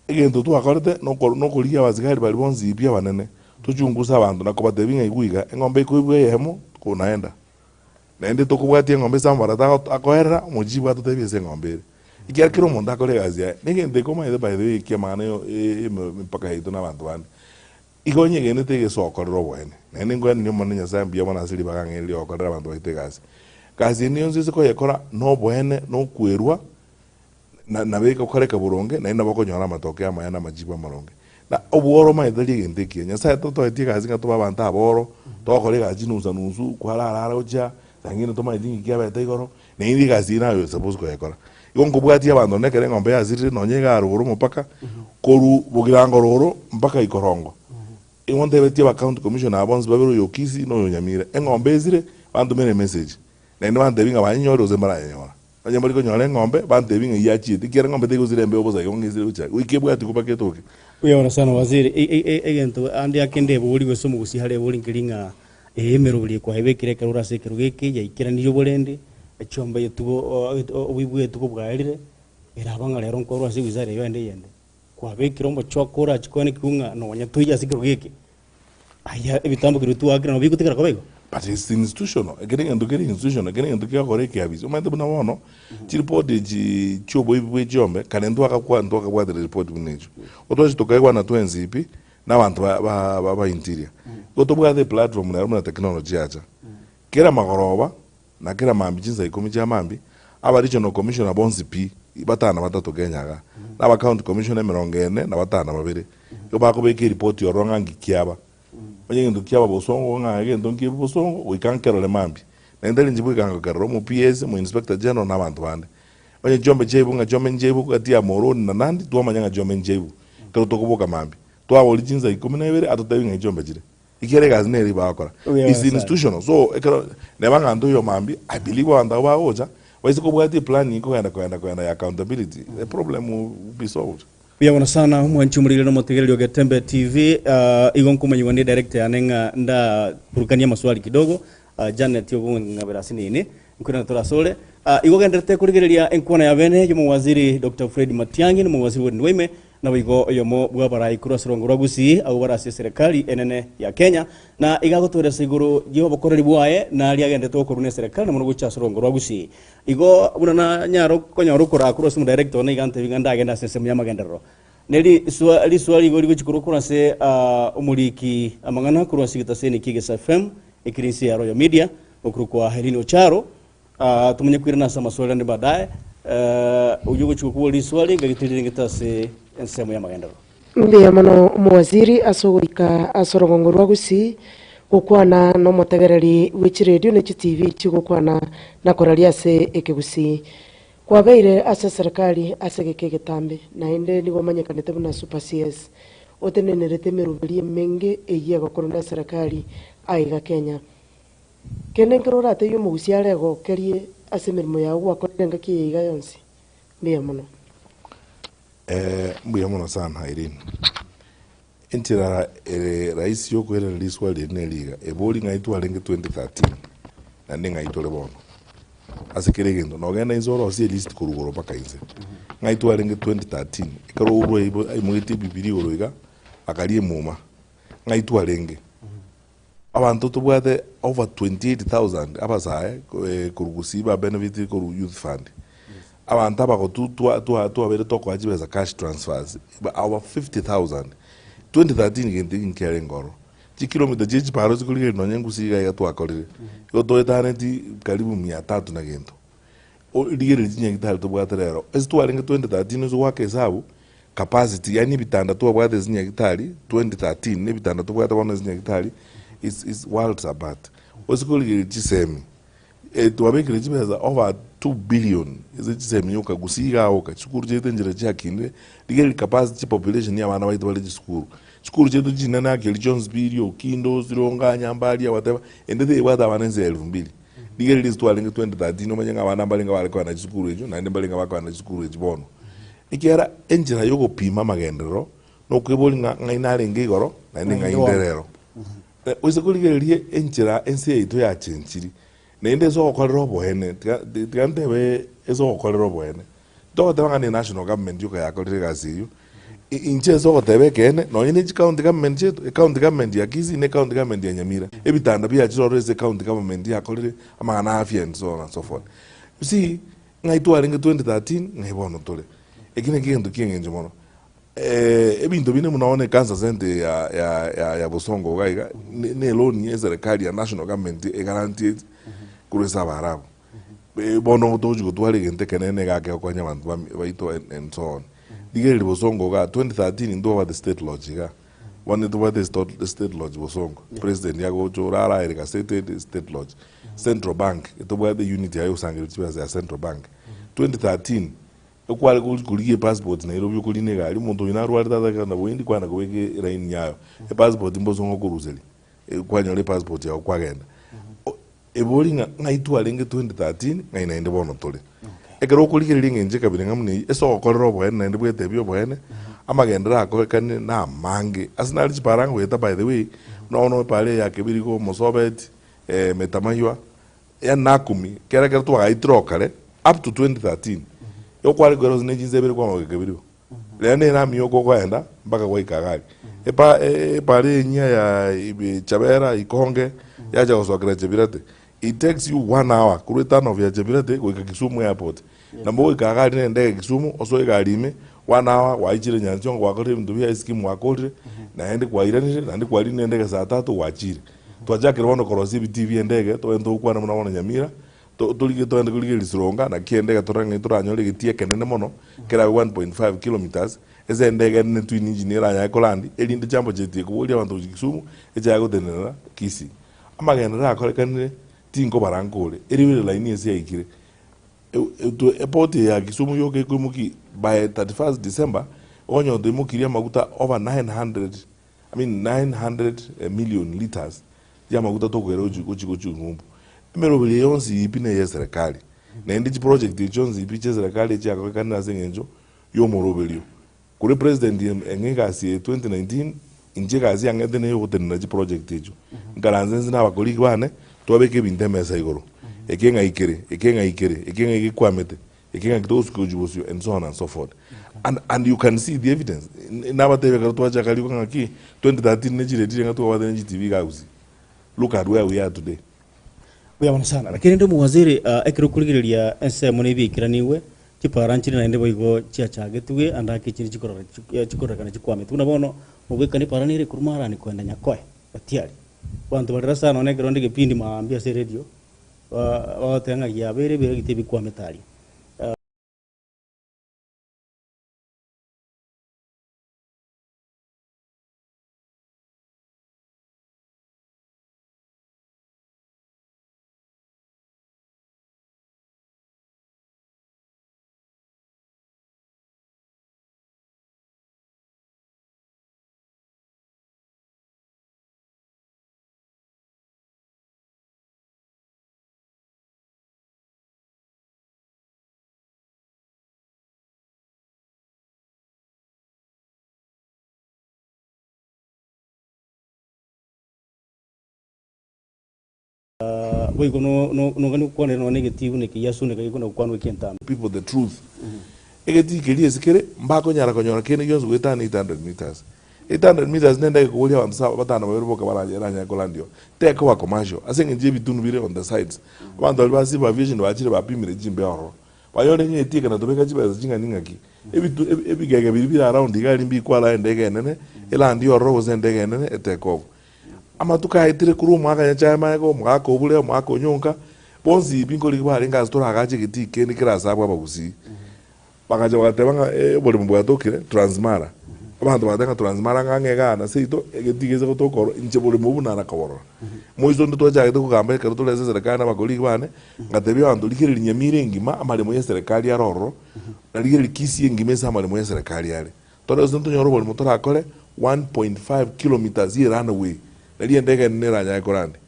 Egento twakorete nokorigia abasigari baria bonsi pi abanene, tochunguse abanto na kobatebia ng'a igwa iga, eng'ombe ekoibwa eyemo, konaenda. Naende tokobwatia eng'ombe ase amabarata akoerera, omochibu atotebie ase eng'ombe ere. Ekiagera kera omonto akore egasi yaye, negento eke omanyete by the way ki'amang'ana y'emepaka yaito na abanto bande. Igo onyegenete egesokorera oboene. Naende nkoenenia Omonene Nyasae mbuya mono ase ribaga ng'a eri rigokorera abanto baito egasi. Gasi ende yonsi ase koyekora noboene, nokwerwa, na nabo egokoreka boronge, naende nabo okonyora amatokeo amaya na amachibu amaronge. Na obworo omanyete tari egento ekiya. Nyasaye totoetie egasi ng'a tobe abanto aboro, togokora egasi chinusa nusu, kwarara ara gochia, saa ingine tomaeti ng'iki kiabete igoro, naende egasi eye naye ore supposed koyekora. Igo nkobwatia abanto nonye ekero eng'ombe yasirire nonye iga rogoro omopaka, korwa bogirango rogoro mpaka ikorongo, igo ntebetie aba county commissioner aba bonsi babere oyo o Kisii na oyo o Nyamira, eng'ombe esire, bantomere emessage, naende bantebie ng'a banyenyore gose mbaranyenyora. Onye mbari konyora eng'ombe, bantebi ng'a eyio achiete, ekiagera eng'ombe tegosira embeo bosa igo ng'a esire gochia goika ebwati mpaka etoke. Mbuya mono sana waziri, egento ande ake ndebori gose omogusi are ebori nkeri ng'a emeroberi kwaebekire ekero ore ase ekerogo eke yaikeranirie oborende, echiombe etugo oboibi bwa etugo bwaerire, eraba ng'a rero nkorwa ase ewizara eyio ende eyende. Kwabekire omochoko orachie koenekiwa ng'a nonya toiyo ase ekerogo eke, Aya ebitambo keria twaakire nabo bigotigara koba igo. But it's institutional, ekero egento kere institutional, ekero egento kegokora ekeabisi, omanyete buna bono, chiripoti echi chia oboibi bwa echiombe, kare ntwakakwa ntwakabwatire ripoti buna echio. Otwachi tokaigwana twensi pi, Na abanto ba ba ba ba interior. Igo tobwate eplatform nero buna technology yacha. Kera magoroba, na kera mambia chinsa ikomi chia mambia, aba regional commissioner bonsi pi, batano na batato Kenya igaa, na aba county commissioner emerongo ene na batano na babere, igo bakobeka eripoti ororo ng'a nki kiaba. Onye egento kiaba bosongo ng'a egento nkibe bosongo, goika nkerore mambia. Naende tari inche bweka ngokerora, omo PS, omo inspector general na abanto bande. Onye chiombe chiaibwe ng'a chiombe nchiaibwe gati ya Moroni na Nandi, twamanya ng'a chiombe nchiaibwe. Ekero tokoboka mambia, twaboria chinsa ikomi na ibere, atotebie ng'a chiombe chire. Ekiagera egasi nere bagokora. Obuya Is bwa Nyasaye. institutional. So ekero neba ng'a ntoiyo mambia, I believe abanto abwo bagocha, baise kobwatia eplan kogenda kogenda kogenda ya accountability, the problem will be solved. Mbuya mono sana omwanchi omoriri na omotegereri o Getembe TV. Ah, igo nkomanyigwa ndi director yane ng'a ndaburukanie amaswali kidogo. Ah, Janet ogong'abera ase nini. Nkoirana tore asore. Ah, igo ogenderete korigereria enkwana ya bene y'omowaziri Doctor Fred Matiang'i na omowaziri Ward Ndwaime, naboigo oyomo bw'abarai korwa ase orongo rwa Gusii abwo bare ase eserekari enene ya Kenya, na iga agotoeresa igoro y'obokoreri bwaye na aria agenderete gokorwa n'eserekari na mono gocha ase orongo rwa Gusii. Igo buna nanyare konyora okoraa korwa ase omodirector one iga antebi ng'a ndagende ase ensemo y'amagenderero. Ne riswa riswali igo rigochia korwa korwa ase ah, omoriki amang'ana korwa ase egetaseni kia Egesa FM, ekere inse ya Royal Media, okorokwa Helene Ocharo, ah, tomenye koirana ase amaswali ande baadaye, eh, oyio ogochia gokobua riswali ngagete rirengete ase ensemo y'amagenderero. Mbuya mono omowaziri ase ogoika ase orogongo rwa Gusii gokwana nomotegereri bwe chiredio ne chitibi chigokwana na koraria ase ekegusii. Kwabeire ase eserekari ase egeka egetambe naende nigo omanyekanete buna Super CS. Otenenerete emeroberi emenge eyio egokorwa neserekari aiga Kenya. Kende nkere oratebie omogusii are egokerie ase emeremo yao gwakorire engaki eye iga yonsi? Mbuya mono. Eh, mbuya mono sana Irene. Enchera ere rahisi yokoirana riswali eri neri iga, ebori ng'ai twarenge 2013 naende ng'ai tore bono. Ase kera egento, nogenda inse orosie elist korwa igoro mpaka inse. Ng'ai twarenge 2013, ekero Uhuru aibo aimogetie ebibiria igoro iga, akaria emuma, ng'ai twarenge? Abanto tobwate over 28,000 abasae korwa Gusii ba benefit korwa youth fund. Abanto abagotu twa twa twabeire tokoa chibesa cash transfers over 50,000. 2013 gento eki nkiarenge ororo. Chikilomita chie chiparo chikorigereria nonye Gusii iga iga twakorire, igo toetaneti karibu mia tatu na gento. Rigereria chinyagitari tobwate rero, ase twarenge 2013 ase goaka esabu, Capacity, yaani ebitanda twabwate ase nyagitari 2013 na ebitanda tobwate bono ase nyagitari is is worlds apart. Ose korigereria chisemi, eh, twabekire chibesa over 2 billion ase chisemi yoka gusii igaa oka, chisukuru chiaito enchera chiakinire, rigereria capacity population ya abana baito bare chisukuru. Chisukuru chiaito chinene actually chionsi pi iria Okindo, Sironga, Nyambaria, whatever, ende tebwate abana inse ya elfu mbili. Rigereria ase twarenge 2013 omanye ng'a abana mbarenge bare kogenda chisukuru echio naende mbarenge bakogenda chisukuru echi bono. Ekiagera enchera y'ogopima amagenderero nokweboria ng'a ng'ai narenge igoro, naende ng'ai inde rero. Oise korigereria enchera ense yaito yachenchiri, naende ase ogokorera oboene, tiga tiga ntebe ase ogokorera oboene, togoteba ng'a ne national government yoka yakorire egasi eyio, inche ase ogoteba ekeene, nonye ne chicounty government chiaito, ecounty government ya Kisii na ecounty government ya Nyamira, ebitanda biachire ororo ase ecounty government yakorire amang'ana a afya and so on and so forth. You see, Ng'ai twarenge 2013, ng'ai bono tore. Eki nakio egento ki'eng'encho mono. Ebinto binde buna bono ecancer centre ya ya ya ya Bosongo iga iga, ne ne eloan ya eserekari ya national government egarantieti korwa ase Abaarabu. Bono togochi gotwara egento ekenene iga kegokonya abanto bami baito and and so on. Rigereria Bosongo igaa, 2013 ntwabwate state lodge igaa, bono ntobwate state lodge Bosongo, president agocha orara aere gazetted state lodge. Central Bank, etobwate unit yaye yogosangereria chibesa ya Central Bank. 2013, ekware korigia epassport Nairobi okorina egari, omonto oyio narwarete atakeganda boindi kwana kobeka eraini yayo, epassport mbosongo okoruseria, kwanyora epassport yago kwagenda. Ebori ng'a ng'ai twarenge 2013, ng'ai naende bono tore. Ekero okorigereria eng'encho ekabira ng'a buna eyio, ase ogokorera oboene naende bwetebia oboene, amagenderero akorekanire na amange. Ase nare chipara ngoeta by the way, buna bono epara eye ya Kebirigo, Mosobeti, Metamaywa, yaani Nakumi, kera ekero twagaitire okare up to 2013, igo kware koira gose ne chinsa ibere kwamagoka Kebirigo. Rero nere amiyoka okoenda mpaka gwaika iga aria. Epa epara enyia ya Chabera, Ikonge, yacha gosokera Chebirate. It takes you one hour korwa etown of ya Chepirate goika Kisumu airport. Nabo goika iga aria na endege Kisumu, osoe egari ime, one hour gwaichire Nyansiongo gwakorire ebinto bia eskimu gwakorire, naende kwairanire, naende kwarine endege saa tatu gwachire. Twachakire bono korosia ebitii bia endege, togende togokwana buna bono Nyamira, to- torige togende korigereria Sironga, naki endege torore ng'a toranyore egetii ekenene mono, kerabe 1.5 kilometres, ase endege enene twin engine eranyare kolandi, erinde Jambo Jet ekoboria abanto gochia Kisumu, echake gotenenera Kisii. Amagenderero akorekanire, tinkobara nkore, eribere laini ase yaikire. Eport eye ya Kisumu yoka ekoimokia by 31st December, okonyora toimokirie amaguta over 900, I mean 900 million litres ya amaguta tokoira gochi gochi gochi ng'umbu. Emeroberi eye yonsi pi neye eserekari, naende chiproject echi chionsi pi chia eserekari echiakorekanire ase eng'encho ya omoroberio. Korwa epresident eng'e egasi eye 2019, inche egasi yang'ete neye ogotenena chiproject echio. Nkaranse inse na abacolleague bane, twabeka ebinto emesa igoro, eke ng'ai kere, eke ng'ai kere, eke ng'ai gekwamete, eke ng'aki togosuka gochia bosio and so on and so forth. And and you can see the evidence. Nabatebia ekero twachaka riko ng'aki, 2013 ne chiretire ng'a twabwate ne chitibi iga gusii. Look at where we are today. Mbuya mono sana. Lakini rende omowaziri, ah, ekero okorigereria ensemo na ebiaikeranigwe, chipara nchire naende boigo chiachagetwe ande ake chire chikorora chikororekana chikwametwe. Buna bono obwekani epara nere ekorwa Marani koenda Nyakoe, Otiari. Abanto barera sana nonye ekero onde egepindi maambia ase eredio, bagoteba ng'a giabeire ebiragita ebikwamete aria. Boigo nogani gokwanera nonya negetii buna eke giasuneka gekona gokwanwa eki'entambe. People the truth. Egetii keria ase kere, mbakonyara konyora kende gionsi goetania 800 metres. 800 metres nende ekoboria abanto saba batano babere boka baranye eranyare kolandia oo. Tekoba commercial, ase eng'encho y'ebitunu bire on the sides. Abanto baria ba civil aviation bachire bapimire chimbeo ororo. Banyore ng'a egetii eke natobeka chibesa ching'ani ng'aki. Ebitu ebigege biria bire around iga aria mbikwara endege enene, elandie ororo gose endege enene etake off. Amatuko aetire korwa omwaka Nyachae magega, omogaka obure, omogaka onyonka, bonsi pi nkorigia barenge ase toragache egetii kende kere ase abwo abagusii. Bagacha bagateba ng'a oboremo bwatokire Transmara. Abanto bagateba ng'a Transmara ng'a ang'e igaa na seito, egetii gese gotoka ororo, inche boremo obwo nara koborora. Moiso onde twachagete kogamba ekero tore ase eserekari na abakoligi bane, ngatebia abanto rigereria Nyamira engima amaremo ya eserekari are ororo, na rigereria Kisii engima ase amaremo ya eserekari are. Tore gose ntonyore oborimo torakore 1.5 kilometres ye runway, nari endege enene eranyare korande.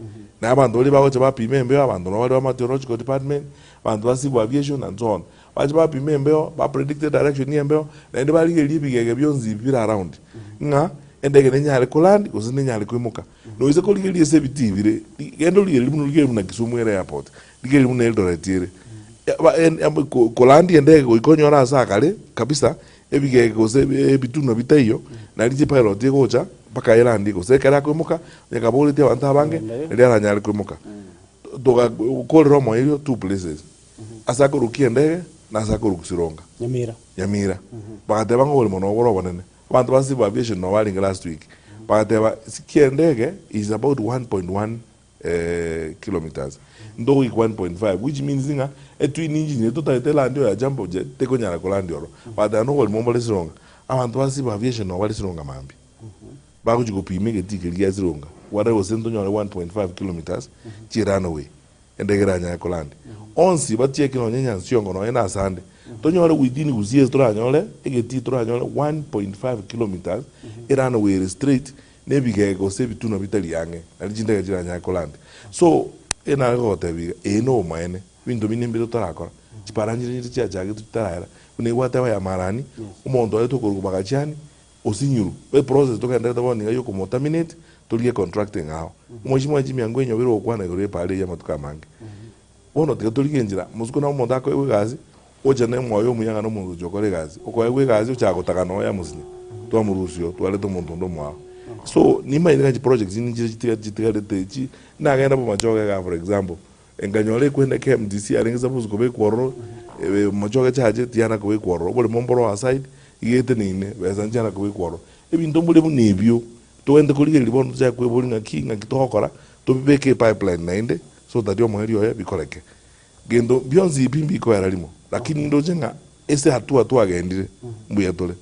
Na abanto baria bagocha bapima embeo, abanto nabo baria ba meteorological department, abanto ba civil aviation and so on. Bache bapima embeo, ba predict edirection ya embeo, naende barigererie ebigege bionsi ebi bire around, ng'a endege nenyare koland gose nenyare koimoka. Noise korigereria ase ebitii bire, genda origererie buna origererie buna Kisumu ere airport, rigereria buna Eldoret ere. Kolandia endege goika onyore ase akare kabisa, Ebigege gose ebitunwa bitaiyo, nari chipilot egocha mpaka erandie, gose ekero akoimoka, onye kaboretie abanto abange, nario aranyare koimoka. Togakorera omoerio two places, ase akorukia endege na ase akorukia Sironga, Nyamira. Nyamira. Bagateba ng'a oboremo nobore obonene. Abanto ba Civil Aviation nabo barenge last week, bagateba kia endege is about 1.1 kilometres ntogoika 1.5 which means ng'a etwin engine eye totagete elandi oyo ya jambo jet tekonyara kolandia ororo. Bagateba noborimo mbore Sironga, abanto ba Civil Aviation nabo bare Sironga mambia bagochia gopima egetii keria gia Sironga barore gose ntonyore 1.5 kilometres chie runway endege eranyare kolandia. Onsi bacheke nonye Nyansiongo nonye na asande tonyore within Gusii ase toranyore egetii toranyore 1.5 kilometres erunway ere straight na ebigege gose ebitunwa bitari ang'e, nario chindege chiranyare koranda. So, eye nare kogotebia iga, eye nobomaene, ebinto binde mbire totarakora, chipara nchire nchire chiachagetwe chitaraera, buna egwateba ya marani, omonto oetwe korwa bagachiani, osinyirwe, eprocess togenderete bono iga ya okomoterminate, torigie contracting ao. Omochie chimiango enyobire ogokwana igoro ya epara eyio amatuko amange. Bono tiga torigie enchera, mosiko nabo omonto akoegwa egasi, ocha na omoyo omuya ng'a nomonto ogochia gokora egasi, okoegwa egasi ochaka gotaka nonya mosinya, twamorusia oo, twareta omonto onde omoao. So, nimanyete ng'a chiprojects chinde nchire chitiga chitigarete echi, nagenda Bomachoge igaa for example, Nkanyora ekwenda KMTC yarenge supposed kobekwa ororo, mochoge chache tiyana kobekwa ororo, oboremo mboro aside, iga eteneine, besa nchiana kobekwa ororo. Ebinto mbore buna ebio, togende korigereria bono tochake kweboria ng'aki ng'aki togokora, tobibeke epipeline naende, so that omoerio oye bikoreke. Gento bionsi pi mbikoera rimo, lakini ndoche ng'a ase hatua twagendire, mbuya tore.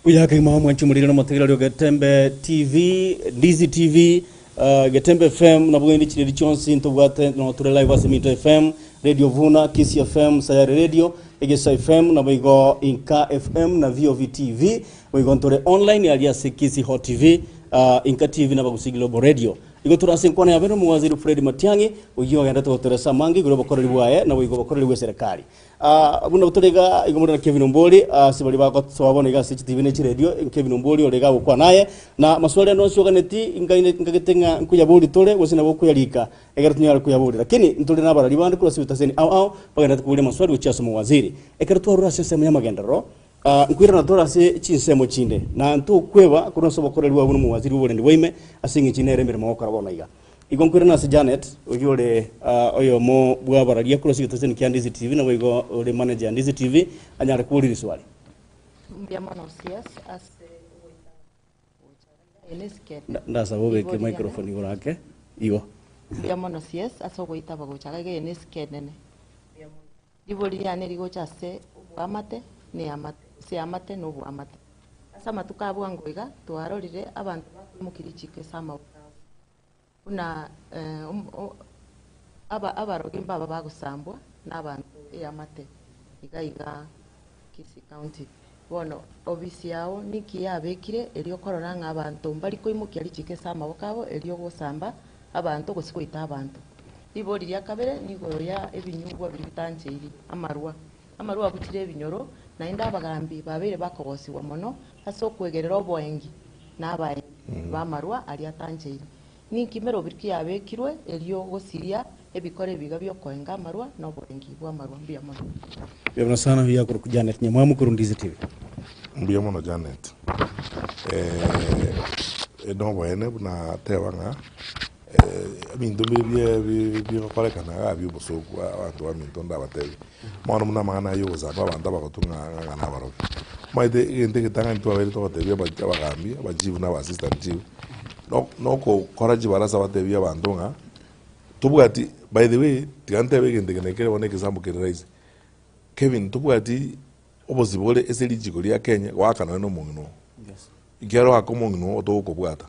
Buya kegima mwanche omoriri na omotegereri o Getembe TV, Ndizi TV, Getembe FM nabo gende chiredi chionsi ntobwate no tore live ase Minto FM, Radio Vuna, Kisii FM, Sayare Radio, Egesa FM nabo igo Inka FM na VOV TV, boigo ntore online aria ase Kisii Hot TV, Inka TV na Abagusii Global Radio. Igo tore ase enkwana ya bene omowaziri Fred Matiang'i oyio ogendete gotoresa amange igoro y'obokoreri bwaye naboigo obokoreri bw'eserekari. Buna tore iga, igo more na Kevin Ombori, ase baria bagosoa bono iga ase chitibi ne chiredio, Kevin Ombori ore iga agokwana aye, na maswali ande onsi oganeti, nkaine nkagete ng'a nkoyabori tore, gose nabo okoyarika, ekero tonyare koyabori. Lakini ntore nabarari bande korwa ase ebitaseni ao ao, bagenderete koboria amaswali gochia ase omowaziri. Ekero twarure ase ensemo y'amagenderero, nkoirana tore ase chinsemo chinde, na ntokweba korwa ase obokoreri bwabo buna omowaziri bw'oborendi bwaime, ase eng'encho nere emeremo ogokora bono iga. Igo nkoirana ase Janet, oyio ore oyomo bw'abararia korwa ase egeteseni kia Ndizi TV, naboigo ore manager ya Ndizi TV, anyare koboria riswali. Mbuya mono CS ase ogoika gocha iga eye nesikete. Ndasaba obeke Ribori riane. microphone igoro ake igo. Mbuya mono CS ase ogoitaba gocha iga eye nesike enene. Mbuya mono. Ribori riane rigocha ase oboamate na eamate, gose eamate na oboamate. Ase amatuko a bwango iga twarorire abanto bakoimokia richiko ase amaboko abo. Buna abarogi mbaba bagosambwa nabanto eamate iga iga Kisii County. Bono obisi yao ninki yabekire erio korora ng'a abanto mbari koimokia richiko ase amaboko abo erio gosamba abanto gose goita abanto. Ribori ria kabere nigoro ya ebinyugwa biria bitancheiri, amarwa. Amarwa abuchire ebinyoro, naende abagambi babeire bakogosigwa mono ase okwegerera oboengi na abaengi b'amarwa aria atancheiri. Ninki merobiri ki yabekirwe erio gosiria ebikora ebiga bi'okoenga amarwa na oboengi bw'amarwa? Mbuya mono. Mbuya mono sana oyo akorokwa Janet Nyamwamu korwa Ndizi TV. Mbuya mono Janet. Noboene buna teba ng'a ebinto mbire bie bigokorekana iga bia obosoku abanto baminto ndabatebie. Bono buna amang'ana aya ogosamba abanto abagotu ng'a ng'a nabarogi. Omanyete egento egetang'ani twabeire togotebia aba abagambi, abachief na aba assistant chief, no nokokora chibarasa batebie abanto ng'a tobwati by the way, tiga ntebe egento eke nekere bono egesambo kere rahisi, Kevin tobwati obosibore ase richiko ria Kenya goaka nonye na omong'ina oo. Ekiagera ogoaka omong'ina oo togokobwata.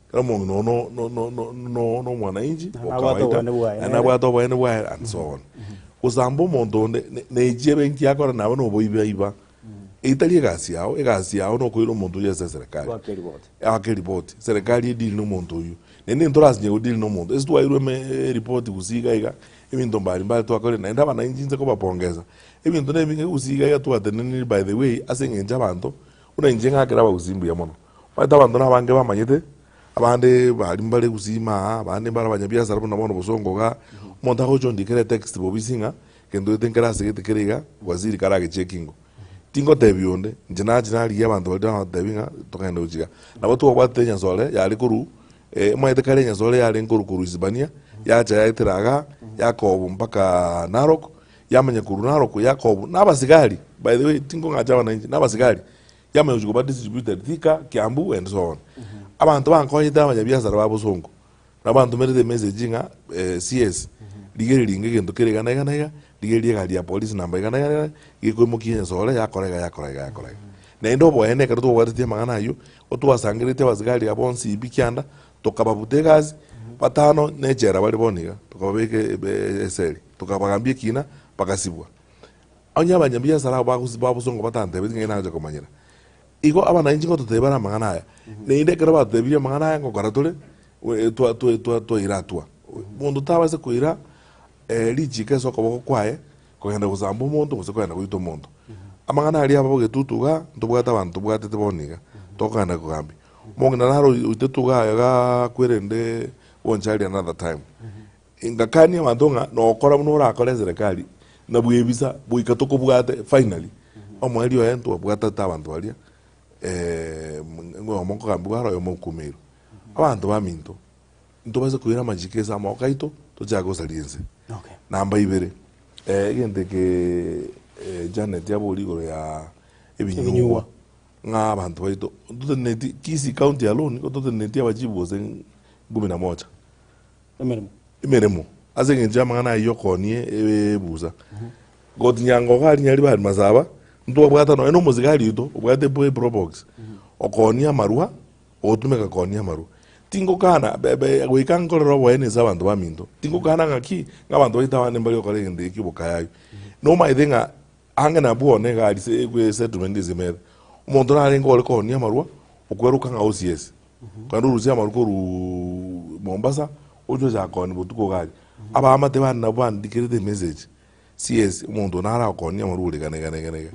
Ekero omong'ina oo no no no no no no omwananchi Na o nabwate kawaida, oboene bwaye naende nere. nabwate oboene bwaye and so on. Gosamba omonto onde ne nechi ebenki akore nabo na oboibaiba, eyio tari egasi yao, egasi yao nokoira omonto oyio ase eserekari. Goaka eripoti. Goaka eripoti, serikali edeal na omonto oyio. Naende ntorasinye godeal na omonto, ase twairwe eme eripoti gusii iga iga, ebinto mbari mbari twakorire, naende abananchi inche kobapongeza, ebinto na ebinge gusii iga iga twateneniri by the way, ase eng'encho abanto, buna inche ng'akere abagusii mbuya mono. Omanyete abanto nabange bamanyete, abande baria mbare gusii ime aa, abande mbare abanyabiasara buna bono bosongo igaa, omonto agocha ondikera etext bobisi ng'a gento gete nkere ase gete kere iga, waziri karagecheck ingo. Tingotebia onde, inche nachi narigia abanto baria nabatebi ng'a togende gochia igaa. Nabo twabwatete enyasore yare korwa omanyete kare enyasore yarenge korwa korwa Isibania, yacha yaetera igaa, yakobu mpaka Narok, yamanya korwa Narok yakobu na abasigari by the way tinkong'acha abanainchi, na abasigari. Yamanya gochia koba distributed Thika, Kiambu and so on. Abanto bankonyete abanyabiasara ba bosongo, nabo bantomerete emessage ng'a CS, rigereria inga egento kere iga na iga na iga, rigereria egari ya polisi namba iga na iga na iga, gekoimokia enyasore yakora iga yakora iga yakora iga. Naende oboene ekero twabwatetie amang'ana aywo, otwasangereretie abasigari aba bonsi pi kianda, tokababuta egasi, batano na echela bare bono iga, tokababeka eseri, tokabagambia ekina, bagasibwa. Onye abanyabiasara abwo bagosi ba bosongo batantebetie ng'ai nagocha komanyera. Igo abanainchi ngototebia bare amang'ana aya, naende ekero batotebirie amang'ana aya ngokora tore, twa twa twa twaira hatua. Monto tabasa koira richiko ase okoboko kwaye, kogenda gosamba omonto gose kogenda goita omonto. Amang'ana aria aba bogetutu igaa, ntobwate abanto tobwatete bono iga, tokogenda kogambia. Omong'ina naro oitetwe igaa igaa kwerende bonchari another time. Ngakania abanto ng'a nokora buna orakore eserekari na bwebisa goika tokobwate finally. Omoerio oye ntwabwatete abanto baria oyomo nkogambigwa are oyomo okumirwe. Abanto baminto, ntobase koira amachiko ase amaboko aito tochake gosaria ense. Namba ibere, egento eke Janet aboria igoro ya ebinyugwa, ng'a abanto baito ntoteneneti Kisii county alone nigo toteneneti abachifu gose kumi na moja. Emeremo. Emeremo, ase eng'encho y'amang'ana ayio okoonie ebusa. Gotinyangoka aria Nyaribari Masaba, ntwabwata nonya na omosigari oito obwate eprobox, okoonia amarwa, ogotumeka koonia amarwa. Tingokana be- be goika nkorere oboene ase abanto baminto, tingokana ng'aki, ng'a abanto baito abande mbari gokora egento eki obokayayu. Nomaete ng'a ang'e nabwo one iga aria ase ekwe settlement ase emete, omonto narenge ore koonia amarwa, okweroka ng'a OCS, kogenda orusie amarwa korwaa Mombasa, oche ocha koonia botuko iga aria. Abaamate bande nabwo bandikerete emessage, CS, omonto one aragokonia amarwa ore iga na iga na iga na iga.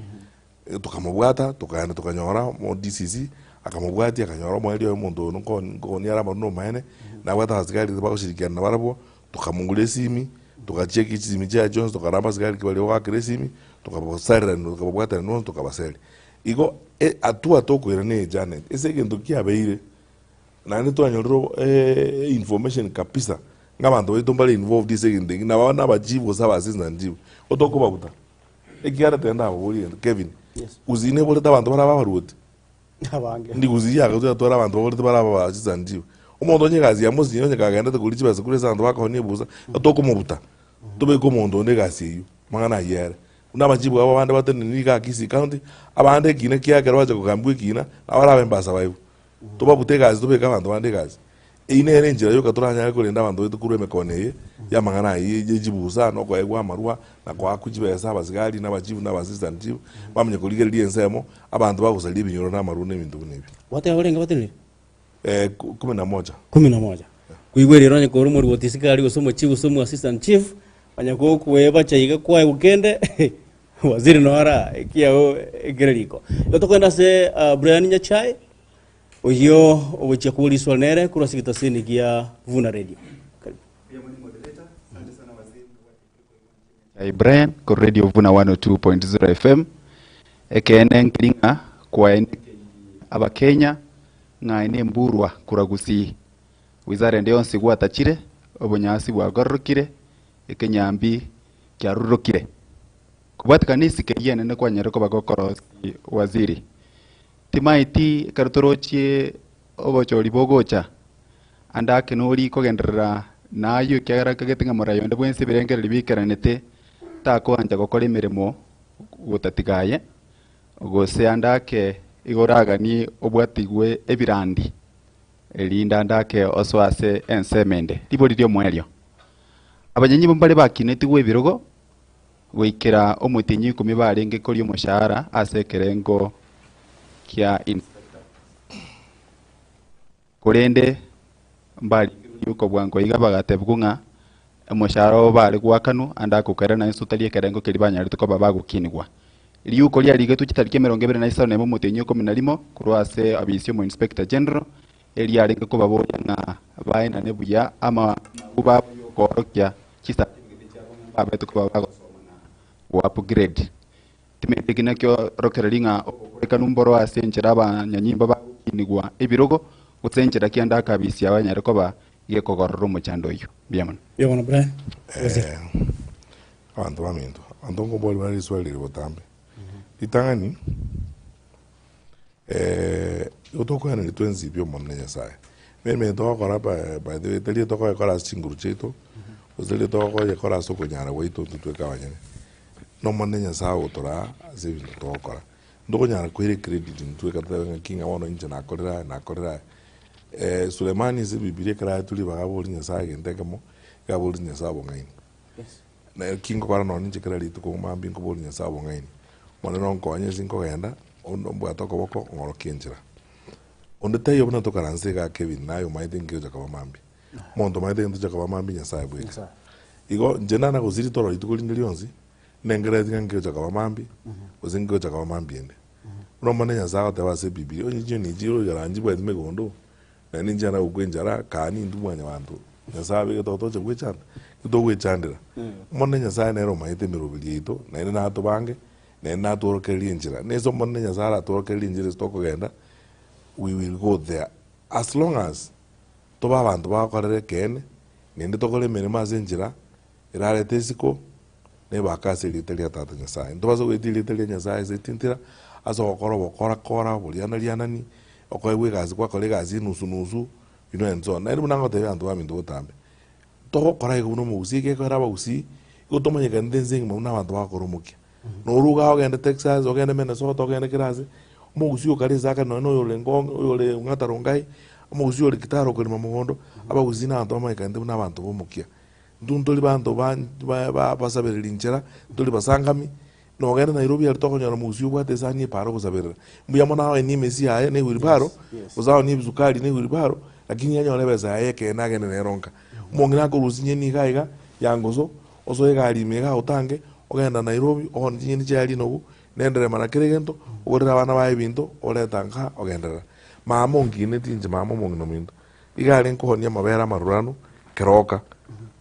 Tokamobwata, tokaenda tokanyora omo DCC, akamobwatia akanyora omoerio oye omonto oyo nko nkonia are amarwa nomaene, nabwate abasigari bagoshirikiana nabarabwo, tokamogura esimi, togacheki chisimi chiaye chionsi tokarora abasigari ki baria bagoakera esimi, tokabasareranwa tokababwaterania bonsi tokabaseria. Igo hatua tokoira na eye Janet, ase egento kiabeire, naende twanyorire obo information kabisa, ng'a abanto baito mbare involved ase egento eki, nabo na abachief gose aba assistant chief, igo tokobabuta. Ekiagera tenda ababorie egento, Kevin, Gusii neborete abanto barabe abaruoti? Abange. Ndi Gusii yagocha yatwara abanto baborete barabe aba assistant chief. Omonto onye egasi yamosinye onye kagendete koria chibesa korwa ase abanto bakonia ebusa, tokomobuta, tobeke omonto onde egasi eywo, amang'ana ayio ere. Buna abachifu abo abande batenenire igaa Kisii County, abande ekina kiaye ekero bacha kogambiwa ekina, nabo barabe mbasurvive. Tobabute egasi tobeke abanto bande egasi. Eyio nere enchera yoka toranyare korenda abanto baito korwa emekono eye y'amang'ana aya ye chibusa na okoegwa amarwa na koakwa chibesa abasigari na abachifu na aba assistant chief bamanye korigereria ensemo abanto bagosaria ebinyoro na amarwa na ebinto buna ebio. Gwateba barenge batenenire? Kumi na moja. Kumi na moja. Koigwa erero onye kore omorwoti sigari gose omochief gose omo assistant chief, onye gokoebacha iga kwaegwa kende waziri noo ara ekiagera ekere riko. Igo tokogenda ase Brian Nyachae, Oyio ogochia koboria nere korwa ase egetaseni gia Vuna Radio. Karibu. Chai Brian korwa Radio Vuna 102.0 FM. Ekeene nkeri ng'a kwaenekeirie Abakenya ng'a aye nemburwa korwa Gusii. Wizara ende yonsi gwatachire, obonyansi bwagororokire, ekenyambi kiarururokire. Kobwatekana nesike eyio enene kwanyarire koba gokorosia waziri. Timaeti ekero torochie obochori bogocha, ande ake nori kogenderera nayio ekiagera nkagete ng'a moraia onde bwensi ebirengererio bikeranete takoancha gokora emeremo gotatiga aye, gose ande ake igo oraganie obwatigwe ebirandi, erinde ande ake osoe ase ensemo ende. Ribori ri'omoerio, Abanyanyibo mbare bakinetigwe ebirogo Goikera omotienyi oikomi barenge koria omoshahara ase ekerengo kia inspector. Korende mbarenge kobua iga bagatebigwa ng'a omoshahara obo bare goakanwa ande akokerana inse otari ekerengo keria banyarete koba bagokinigwa. Riuko riarigetwe chitariki emerongo ebere na isano na emo omotienyi oikomi na rimo korwa ase abisi y'omo inspector general eriarenge kobaboria ng'a baenane buya ama nabwo baboria okoorokia chicertificate chiabo ng'a mbabete koba bagosoma na go upgrade. Timanyeti eki nakio orokereria ng'a obokorekanu mboro ase enchera abanyanyimbo bagokinigwa ebirogo gose enchera ki ande akabisia banyare koba gekogorora omochando oyio. Mbuya mono. Mbuya mono Brian. Abanto baminto, abanto nkoboria bare riswali riri botambe. Ritang'ani, Igo tokoeneria twensi pi Omonene Nyasae. Emeremo togokora by by the way tari tokoyekora ase chinguru chiaito, gose tari tokoyekora ase okonyara gwaito intwe tweka abanyene. Na Omonene Nyasae ogotoraa ase ebinto togokora. Ntokonyara koira ecredit intwe eka totebe ng'aki ng'a bono inche nakorire aya nakorire aya. Sulemani ase ebibiria ekero aetwe ribaga abori Nyasae egento ekemo, iga aborie Nyasae obong'aini. Na eki ngokora nonya ninche kera rituko mambia nkoboria Nyasae obong'aini, Omonene onkonye ase nkogenda, onde ombwate okoboko ong'orokie enchera. Onde taiyo buna tokaranse igaa Kevin, naye omaete inki ocha koba mambia. Omonto omaete egento ocha koba mambia Nyasae bweka. Igo inche nana gosiri toro rituko rinde rionsi, nengereti ng'a nki ocha koba mambia, gose nki ocha koba mambia ende. Buna Omonene Nyasae agoteba ase ebibiria, onye chinyoni echi oikaranche chibwati megondo, Naende inche nagokwa enchara, kaa nintwe mwanyabanto, Nyasae abegete otoche gwechanda, titogwechandera. Omonene Nyasae nere omanyete emeroberi yaito, naende natobange, naende natworokererie enchera. Nese Omonene Nyasae aratworokererie enchera ase tokogenda, we will go there. As long as tobe abanto bagokorera ekeene, naende tokore emeremo ase enchera. Erarete isiko, nebake ase erieta ria Tata Nyasaye. Ntobasa goetia erieta ria Nyasaye ase etintira, ase ogokora obokora kora, oboriana rianani, okoegwa egasi gwakora egasi enusu nusu, you know and so on. Naende buna ngotebia abanto baminto botambe, togokora igo buna omogusii egekoera abagusii, igo tomanyekanete ense engima buna abanto bagokora omokia. Noruga igaa ogende Texas, ogende Minnesota, ogende kera ase, omogusii okare ase akare nonye na oyore Ngong, oyore Ong'ata Rongai, omogusii ore Kitale okorema mogondo, abagusii na abanto bamanyekanete buna abanto ba omokia. Intwe ntori banto ba basabereri inchera, ntori basangami, nogende Nairobi aria tokonyora omogusii obwate esani epara ogosaberera. Mbuya mono aonie emesi yaye na ewheelbarrow, gose aonie ebisukari na ewheelbarrow, lakini anyore ebesa yaye ekeene agende nero nka. Omong'ina akorusia chinyeni iga iga, yangoso, osoe egari ime igaa otange, ogenda Nairobi, oone chinyeni chiaye rinogu, na enderema na kera egento, ogorere abana baye ebinto, oreta nka ogenderera. Mama onkineti inche mama omong'ina ominto, Iga arenge koonia amabere amaruranu keroka,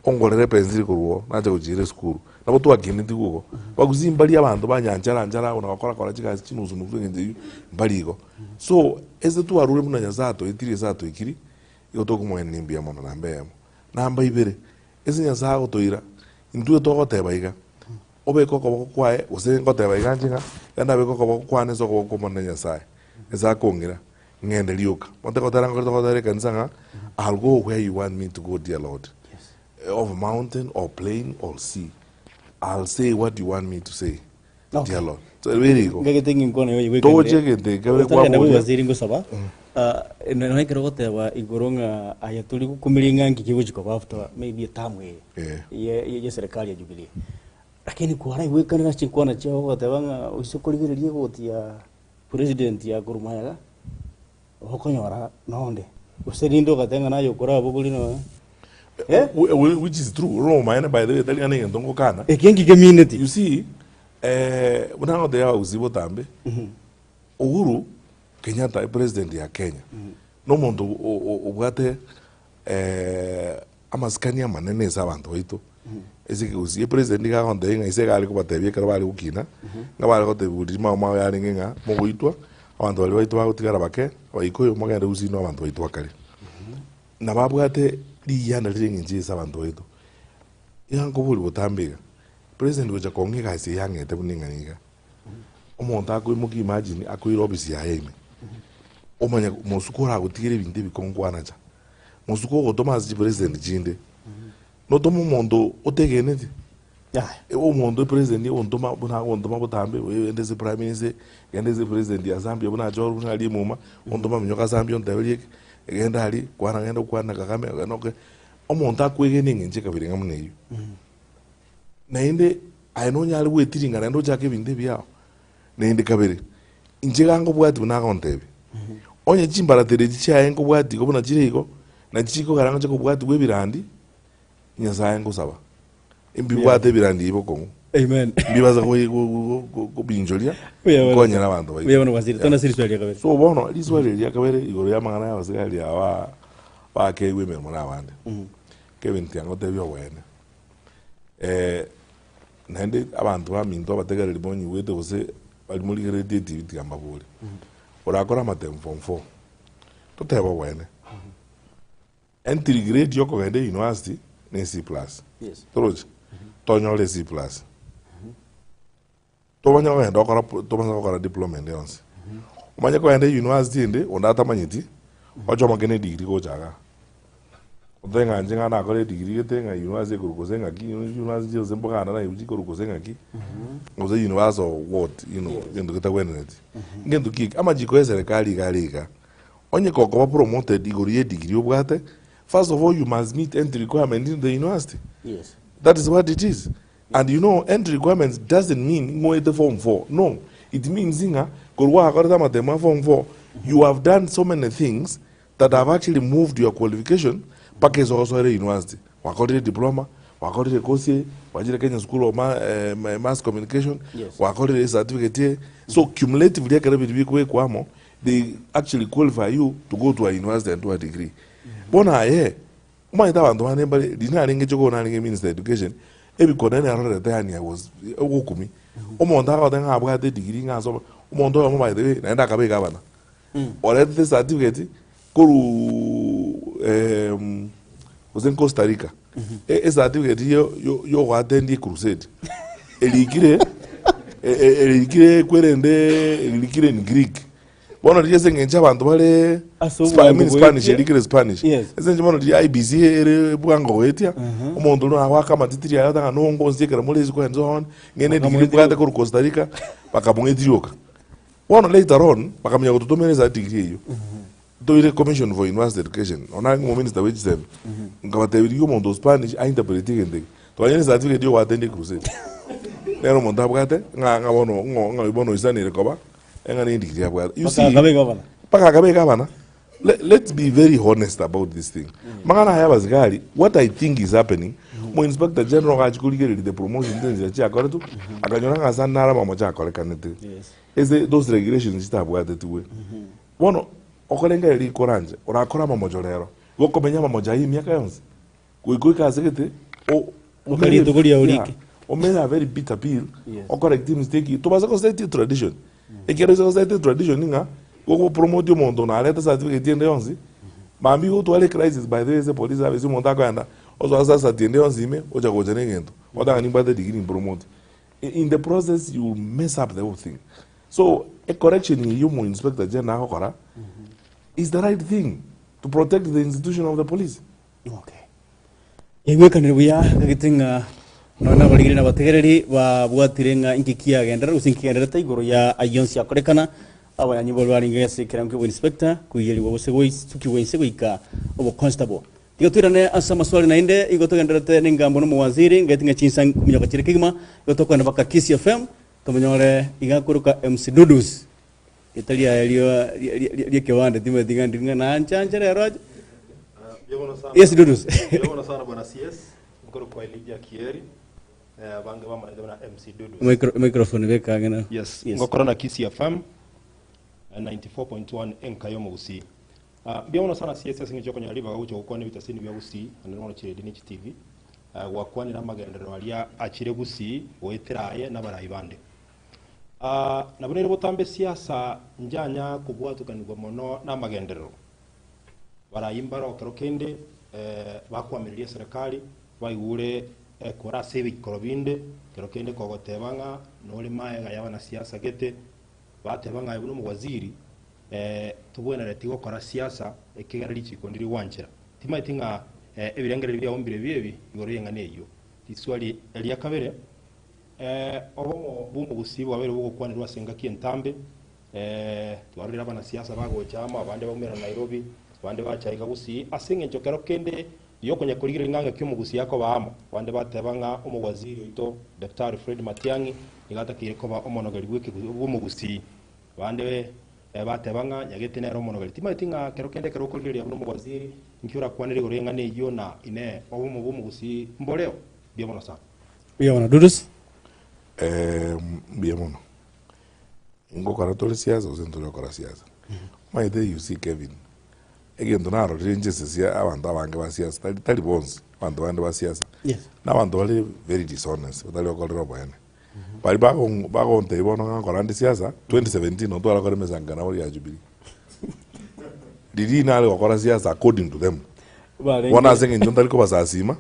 ongorere epensili korwa oo, nache gochiira esukuru. Nabo twakinetigwe igo. Bagusii mbaria abanto ba nyanchara nchara abwo na gokora kora chigasi chinusu nusu eng'encho eyio, mbari igo. So, ase twarure buna Nyasaye atoetirie ase atoikiri, igo tokomoenenia mbuya mono namba eyemo. Namba ibere, ase Nyasaye agotoira, intwe togoteba iga, obeke okoboko kwaye, gose ngoteba iga inche ng'a, ekero ndabeke okoboko kwane ase okoboko kw'Omonene Nyasaye, ase akong'ira, Ng'ende rioka. Mote gotera nkore togotera ekanisa ng'a I'll go where you want me to go dear Lord. Of mountain or plain or sea. I'll say what you want me to say Okay. dear Lord. So ere igo. Ngagete ng'inkwana yoyo gwekende. Togochia egento eke kebere Otagenda kwaboria. bwewaziri ngosaba. Ah, nonya ekero ogoteba igoro ng'a aye tori gokumiria ng'a nki kegochi koba after maybe etamu eye Eh. ye ye serikali ya Jubilee. Lakini kwaraigwekanire ase chinkwana chiao ogoteba ng'a oise korigereria egoti ya President ya korwa magega okonyora nonde gose rinde ogateba ng'a naye okorabogorie nonya eh? Which is true ore omomaene by the way tari ng'a negento ngokana. Eke nki kemineti? You see eh, buna ngotebia abagusii botambe, Uhuru Kenyatta epresident ya Kenya, nomonto obwate Amasikani amanene ase abanto baito, ase ekegusii, epresident nigo agontebia ng'a ise iga are kobatebia ekero bare gokina, ng'a bare gotebigwa riria mao mao yarenge ng'a mogoitwa, abanto baria baito bagotigara bake, abaikoyo mogende gusii na abanto baito bakare. Nabo abwate riyianda rire eng'encho ase abanto baito. Iga nkoboria botambe iga, president gocha kong'a egasi eye ang'ete buna eng'ana iga, omonto akoimokia imagine akoira ofisi yaye ime, omanye mosuko oragotigere ebinto ebikong'u kwanacha. Mosuko ogotoma ase chipresident chinde, notome omonto otegeneti? Omonto epresident ogontoma buna agontoma botambe, genda ase prime minister, genda ase president ya Zambia buna achorwe buna aria emuma, ontoma minyoka Zambia onteberie eke, genda aria, kwana genda okwane na Kagame, genda oke. Omonto akwegena eng'encho ekabere ng'a buna eyio. Naende aye nonyare gwetiringa naende ochake ebinto ebiao. Naende kabere, inche iga nkobwatia buna agontebia, onye chimbaratero echi chiaye nkobwatia igo buna chire igo, nachi chikogera ngoche kobwatigwa ebirandi, Nyasaye ngosaba, mbibwate ebirandi ebi bokong'u, Amen. mbibase koi- go- go- go- kobinchoria, Buya bono. nkonyere abanto baito. Buya bono Waziri, Yeah. tona ase riswali ria kabere. So bono, riswali eri ria kabere igoro ya amang'ana ya abasigari aba bakeigwa emeremo na abande, Kevin tiga ngotebie oboene, Naende abanto baminto abategereri monyigwete gose baria morigereretie etibi tiga mbabore, orakore amatemu form four, totebe oboene, entry grade ya okogenda university ne C plus, Yes. torochi? Tonyore C plus, tomanye kogenda okora tomanye gokora diploma ende yonsi, omanye kogenda university ende onde atamanyeti, ochomoke na edegree gocha igaa. Otoe ng'a inche ng'a nakore edegree gete ng'a university ekorwa gose ng'aki university gose mboganda naigwe chikorwa gose ng'aki, gose university of what you know egento getagwenereti. Ngento ki eke? Amachiko ya eserekari iga are iga, onye gokoba promoted igoro ya edegree obwate, first of all you must meet entry requirement into the university. Yes. That is what it is. And you know entry requirements doesn't mean ng'oete form four, no, it means ng'a korwa gwakorete amatemo a form four, you have done so many things that have actually moved your qualification mpaka ase ogosoera university. Gwakorire diploma, gwakorire course eye, gwachire Kenya School of Mass Communication, Yes. gwakorire ecertificate eye. So cumulatively ekero ebinto bikobekwa amo, they actually qualify you to go to a university and do a degree. Bono aye, omanyete abanto bande mbare, riria narenge chokoo narenge minister of education, ebikone narorete yaani I was ogokumia. Omonto agoteba ng'a abwate edegree ng'a asome, omonto oyomo by the way naende akaba egavana. Oretete certificate korwa gose Costa Rica. E- Ecertificate yo- yo- yogoattend ecrusade erikire e- e- erikire kwerende erikire in Greek. Bono riria ase eng'encho abanto bare Ase Spa- I obwango mean Spanish goetia. erikire Spanish. Yes. Ase eng'encho bono riria IEBC ere bwango goetia, omonto oria nagoaka amatitiri aye otanga nongo onsiekere more isiko and so on, ng'ende edigiri Bakamwetiria. mbwate korwa Costa Rica, bakamwetiria oka. Bono later on, bakamanya gototomera ecertificate eyio. Toire Commission for University Education, nonya narenge omominister bwe chisemi, nkabatebia rigia omonto o Spanish a interpret egento eke. Twanyora ecertificate ya ogoattend ecrusade. Nere omonto abwate, ng'a ng'a bono ng'o ng'a bono oisanire koba, eng'a ne edegree abwate. You see, Mpaka akabe gavana. mpaka akabe gavana. Le, let's be very honest about this thing. Mang'ana aya abasigari, what I think is happening, mo inspector general gachi korigereria the promotion chinchera chiakoretwe, akanyora ng'a ase ande naro amamocho akorekanete. Yes. Ase those regulations chitabwatetigwe. Bono okorengereria rikoranche, orakore amamocho rero, igo okomenya amamocho ayio emiaka yonsi, goika oike ase gete o- Oka rituko riao yeah, rike. omere a very bitter pill, Yes. ocorrect mistake, tobasa goset tradition. Ekero ase goset tradition ng'a, gogopromote omonto narete certificate ende yonsi, mambia igo otware crisis by the way ase police service omonto akoenda, osoa ase cert ende yonsi ime, ocha gocha na egento, otanga nimbwate degree mpromote. In the process you will mess up the whole thing. So a correction eyio omo inspector general agokora is the right thing to protect the institution of the police. Okay. Yaigwekanire buya gagete ng'a nonya nabarigiri na abategereri babwatire ng'a inki kiagenderera gose inki kigendererete igoro ya ayio onsi akorekana abanyanyi baria barenge ase ekerengo kia oboinspector koiyerigwa gose goisukigwa inse goika oboconstable. Tiga toirane ase amaswali naende igo togendererete nengambo na omowaziri ngati ng'a chinsa nkominyoka chire kegima igo tokoenda mpaka Kisii FM Tomonyore iga akoroka MC Dudus, ritari riaye rio ri'ekebande timanyeti ng'a ndi ng'a naanche rero ache. Mbuya sana. Yes, Dudus. Mbuya mono sana bwana CS, nkorokwa Elijah Kieri, eh, abange bamanyete buna MC Dudus. Micro, microphone beka ang'e na. Yes, Yes. ngokora na Kisii FM eh, 94.1 enka y'omogusii. Ah, mbuya mono sana CS ase eng'encho yokonyora ribaga gocha gokwana ebitasini bia Gusii, naende mono chiredio ne chitivi, ah, gwakwanire amagenderero aria achire Gusii goetera aye nabarai bande. Ah, nabo nere botambe siasa njanya kobwatokanigwa mono namagenderero. Barai mbaro ekero kende eh, bakwamireria eserekari baigure ekora ase ebikoro binde, ekero kende kogoteba ng'a nore maega y'abanasiasa gete, bateba ng'a aye buna omowaziri Tobwenereti gokora siasa ekiagera richiko ndiri gwanchera. Timanyeti ng'a ebirengererio biao mbirebio ebi igoro y'eng'ana eyio. Riswali ria kabere, Obomo bw'omogusii bwabeire bogokwanerwa ase engaki entambe. Twarorire abanasiasa bagocha amo, abande baumera Nairobi, abande bacha iga Gusii, ase eng'encho kero kende yokonya korigereria ng'a ngaki omogusii akoba amo. Abande bateba ng'a omowaziri oito Daktari Fred Matiang'i nigo atakeire koba omonogeri bw'omogusii. Abande bateba ng'a Nyagete nere omonogeri. Timanyeti ng'a kero kende ekero okorigereria buna omowaziri, inki orakwanere igoro y'eng'ana eyio na inee, obomo bw'omogusii mboreo? Mbuya mono sana. Mbuya mono Dudus. Mbuya mono. Ngokora tore siasa gose ntori gokora siasa? Omanyete you see Kevin, egento narorire inche ase sia abanto abange ba siasa, tari tari bonsi, abanto bande ba siasa, Yes. na abanto bare very dishonest, batari gokorera oboene. Baria bagontebia bono ng'a nkora nde siasa, 2017 nabo twarakore emesango nabo ya Jubilee. Riria nare gokora siasa according to them. Barenge- Bono ase eng'encho ntari kobasasima,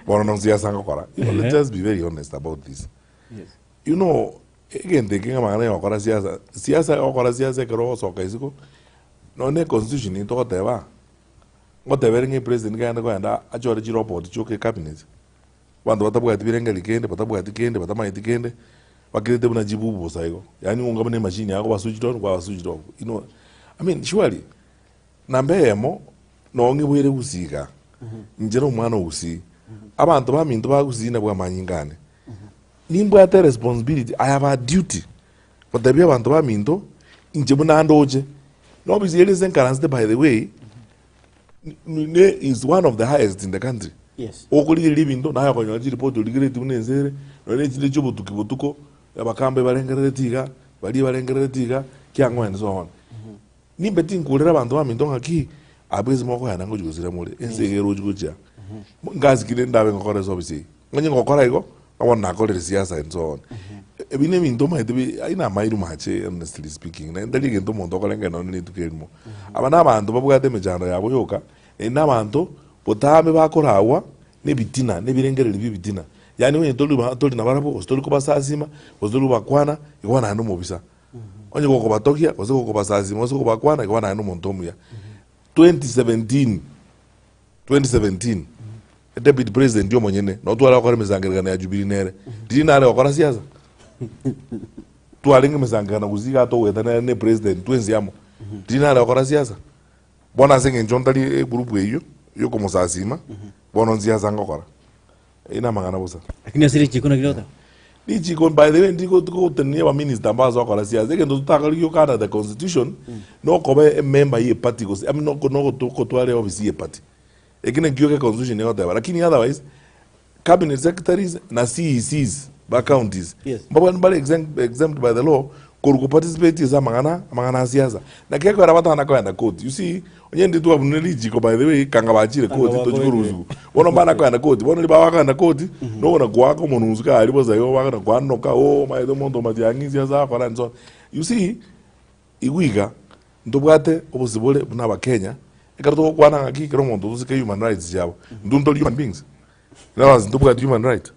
bono no siasa ngokora. You know, let's just be very honest about this. Yes. You know, egento eke ng'a amang'ana ya gokora siasa, siasa ogokora siasa ekero ogosoka isiko, nonye na econstitution nigo togoteba, ngoteba ere ng'a epresident nigo aende kogenda achore chirobot chioka ecabinet. Abanto batabwati birengeri kende, batabwati kende, batamanyeti kende, bakirete buna chibubu bosa igo. Yaani onga buna emachine yago ba switched on, kwaba switched off. You know, I mean surely, namba eyemo, noo ng'iboire gusii igaa, inche na omwana o gusii, abanto baminto ba gusii nabwo amanyinga ane. Nimbwate responsibility, I have a duty, gotebia abanto baminto, inche buna ndoche, na obisi ere ase nkaransete by the way, ne is one of the highest in the country. Yes. Okorigereria ebinto naye okonyora chiripoti origeretie buna ense ere, nonya ne chinde chia obotuki botuko, abakambe barengerereti iga, baria barengerereti iga, kiang'o and so on. Nimbe tinkurera abanto baminto ng'aki, abwo ase mokoenda ngochia gosira more, ense iga erochi gochia. Ngasikire ndabe ngokora ase ofisi eye. Onye ngokora igo, na bono nakorire siasa and so on. Ebi na ebinto omanyete bi aina amairu mache honestly speaking, naende tari egento omonto okorengera nonye na rituko erimo. Aba na abanto babwate emechando yabo yoka, naende na abanto botambe bakoragwa. Na ebitina, na ebirengererio bia ebitina. Yaani onye tori ba tori nabarabwo, gose tori kobasasima, gose tori kobakwana, igo naende omobisa. Onye gokobatogia, gose gokobasasima, gose kobakwana, igo naende omonto omuya. 2017, 2017, Deputy President omonyene, nabo tware gokora emesangererekano ya Jubilee nere, riria nare gokora siasa? Twarenge emesangererekano gusii iga togoeta nere na epresident twensi amo, riria nare gokora siasa? Bono ase eng'encho ntari egroup eyio yokomosasima, bono nsiasa ngokora. Eyio namang'ana bosa. Lakini ase richiko naki rigoteba? Richiko by the way ndiko gotenenia abaminister mbase gokora siasa, egento totakore gioka under the constitution, nokoba emember ye eparty gose I mean noko nokotwara eofisi ye eparty. Eki nakio eke constitution egoteba lakini otherwise, cabinet secretaries na CECs ba counties Yes. mbabwate mbare exempt, exempt by the law korwa ko participate ase amang'ana amang'ana a siasa. Naki ekero batana koenda court, you see, onye ndiri twabunire richiko by the way kanga bachire Kanga court tochi bakobekire. korusiwa. Bono mbana koenda court, bono riria bakoenda court, nokona koaka omonunsu kare bosa igo bakona koanoka ooh omanyete omonto omatiang'i siasa akora and so on. You see, Igwe iga, ntobwate obosibore buna abakenya, ekero togokwana ng'aki kera omonto tosike human rights chiabo. Intwe ntori human beings? In other words, ntobwati human right?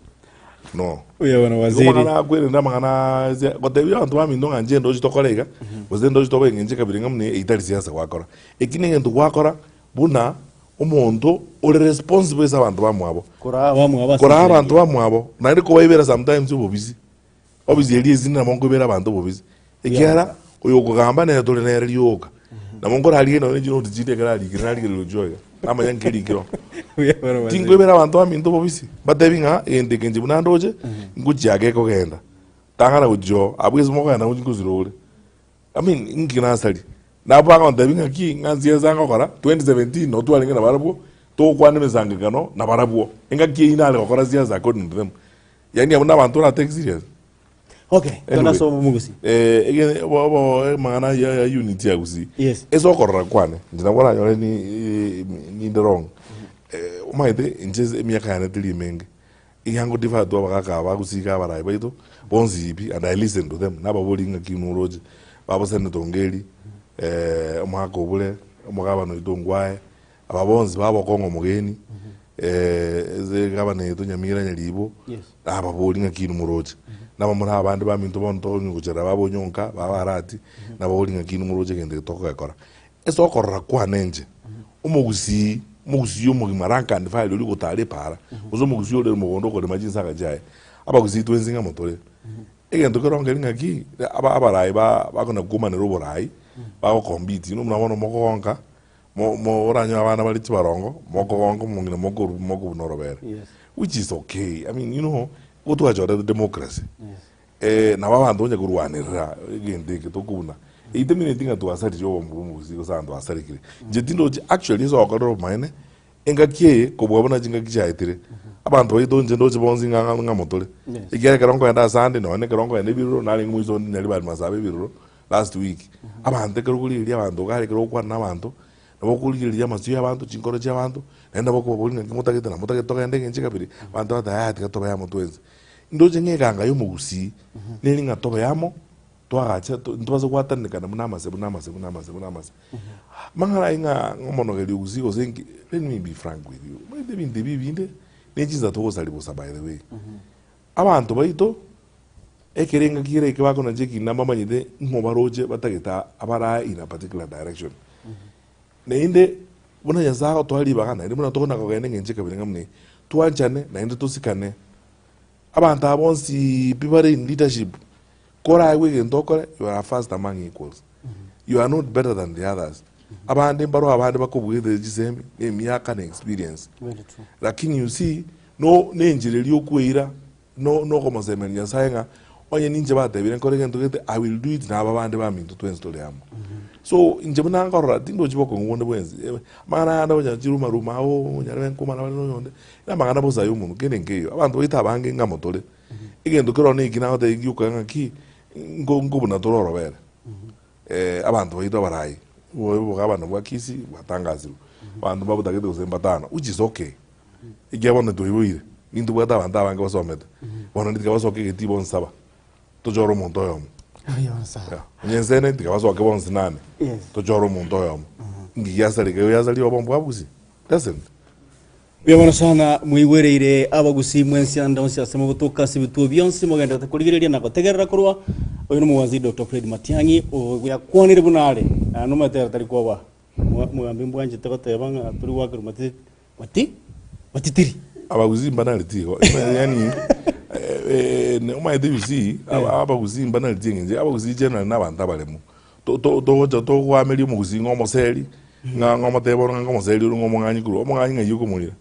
No. Oyo bono Igo waziri. amang'ana akwerende amang'ana ase gotebia abanto baminto ng'a inche ndochi tokore iga, gose ndochi tobe eng'encho ekabira ng'a buna eyio tari siasa gwakora. Eki negento gwakora buna omonto ore responsible ase abanto bamwabo. Koraa abamwabo ase Koraa enchera abanto engiya. bamwabo, naende kobaibera sometimes obobisi. Obisi eria esinde nabo nkoibera abanto obobisi, ekiagera oyo okogamba nere tore nere rioka. Nabo nkorarigereria nonye chinoti chinde ekero arikire narigereria ochio iga, namanya nki erikire oo. Tinkoibera abanto baminto obobisi, mbatebi ng'a egento eke inche buna ndoche, ngochia gekogenda, tang'ana gochia oo, abwo ase mokogenda ngochia nkosira ore. I mean, inki nasari? Nabo bagontebia ng'aki, ng'a nsiasa ngokora, 2017 nabo twarenge nabarabwo, togokwana emesangekano nabarabwo. Engaki eyio nare gokora siasa according to them. Yaani abwo nabanto ora take serious. Okay, Anyway, tona ase omogusi. eh, ege- obo- obo- amang'ana ya ya unity ya gusii. Yes. Ase okorora kwane, inche nabo oranyore ni eh, ninde wrong. Eh, omanyete inche ase emiaka yane teri emenge. Iga ngo defer to abagaka aba gusii iga abarai baito, bonsi pi and I listen to them, nababori ng'aki inwe oroche, babo Senator Ongeri, eh, omogaka Obure, omogabana oito Ongwae, Aba bonsi babokong'a omogeni, ase egabana yaito Nyamira Nyaribo, nababori ng'aki inwe moroche. Nabamura abande baminto bono tokonywa gochera babonyonka, babarati, nababori ng'aki inwe moroche egento eke tokogekora. Ase okorora kwane inche, omogusii, omogusii omogima rank and file oria ogotara epaara, gose omogusii ore mogondo okorema chinsaga chiaye, abagusii twensi ng'amo tore. Egento kero nkeri ng'aki, aba abarai ba bakona komanera oborai, bagocompete, inwe buna bono mokogonka. Mo- mo- oranyore abana bare chibarongo, mokogonka omong'ina mokoru mokobuna orobere. Yes. Which is okay. I mean, you know, igo twachorete democracy. Yes. Eh, nabo abanto onye korwanerera egento eke tokobuna. Eitemineti ng'a twasaririe obomo bwa omogusii gose abanto basarekire. Inche tindochi actually ase ogokorera obomaene, engaki eye kobua buna chingaki chiaetire, abanto baito inche ndoche bonsi ng'a ng'a ng'amo tore. Yes. Ekiagera ekero nkoenda ase ande, nonye ekero nkoenda ebiroro, narenge moiso onde Nyaribari Masaaba ebiroro, Last week, abanto ekero okorigereria abanto iga ekero ogokwana na abanto, nabo okorigereria amasio ya abanto, chinkoro chia abanto, naende nabo okobaboria ng'aki motagete na motagete togende eng'encho ekabere, abanto bagoteba yaya tiga tobe amo twensi. Ndoche ng'a eganga ya omogusii, neri ng'a tobe amo, twagacha to ntobase gwatanekana buna amase buna amase buna amase buna amase. Amang'ana ayio ng'a ng'omonogeria ogusii gose nki, let me be frank with you, omanyete ebinto ebi ebinde, ne chinsa togosari bosa by the way. Abanto baito, ekero engaki eraike bakonacha ekina mbamanyete ng'o baroche batagete abarae in a particular direction. Naende buna Nyasae agotoa ribaga naende buna tokona kogenda eng'encho ekabere ng'a buna eye, twanchane naende tosikane. Abanto aba bonsi pi bare in leadership, koraegwe egento okore, you are first among equals. You are not better than the others. Abande mbaroo abande bakobuete chisemi, na emiaka na experience. Very true. Lakini you see, no nenchera eria okweira, no nokomosemeria Nyasaye ng'a onye ninche batebire nkore egento gete, I will do it na aba bande baminto twensi tore amo. So inche buna nkorora tindochi bokong'u bonde bwensi, amang'ana aya ande onya chiruma ruma oo onyarebe nkomana bare na oyonde, na amang'ana bosa ya omonwe kende nkeiyo. Abanto baito abange ng'amo tore, egento kero neki nagotebia gioka ng'aki, nko nkobuna tore orobere. Abanto baito abarai, obo obogabana bwa Kisii bwatangasirwe, abanto mbabotagete gose mbatano, which is okay. Ekiagera bono twaiboire, nintobwate abanto abange basomete, bono tiga basoke egetii bonsi aba, tochore omonto oyomo. Yeah. Onye ensene tiga basoke bonsi nane, Yes. tochore omonto oyomo. Nki giasareka igo giasaria obomo bwa Gusii? Doesn't. Mbuya mono sana mwaigwereire abagusii mwensi ande onsi ase mogotoka ase ebituo bionsi mogenderete korigereria na gotegerera korwa oyo nomowaziri Doctor Fred Matiang'i oyakwanire buna are na nomanyete ere tari koba mogambi mbwanchete goteba ng'a tori goakerwa mati mati matitiri. Abagusii mbanareti igo yaani omanyete you see abagusii mbanareti eng'encho abagusii generally na abanto abaremu Togocha togoameria omogusii ng'a omoseri, ng'a ng'a omotebe bono ng'a ng'omoseri ore ng'a omong'anyi korwa, omong'anyi ng'ai okomorira?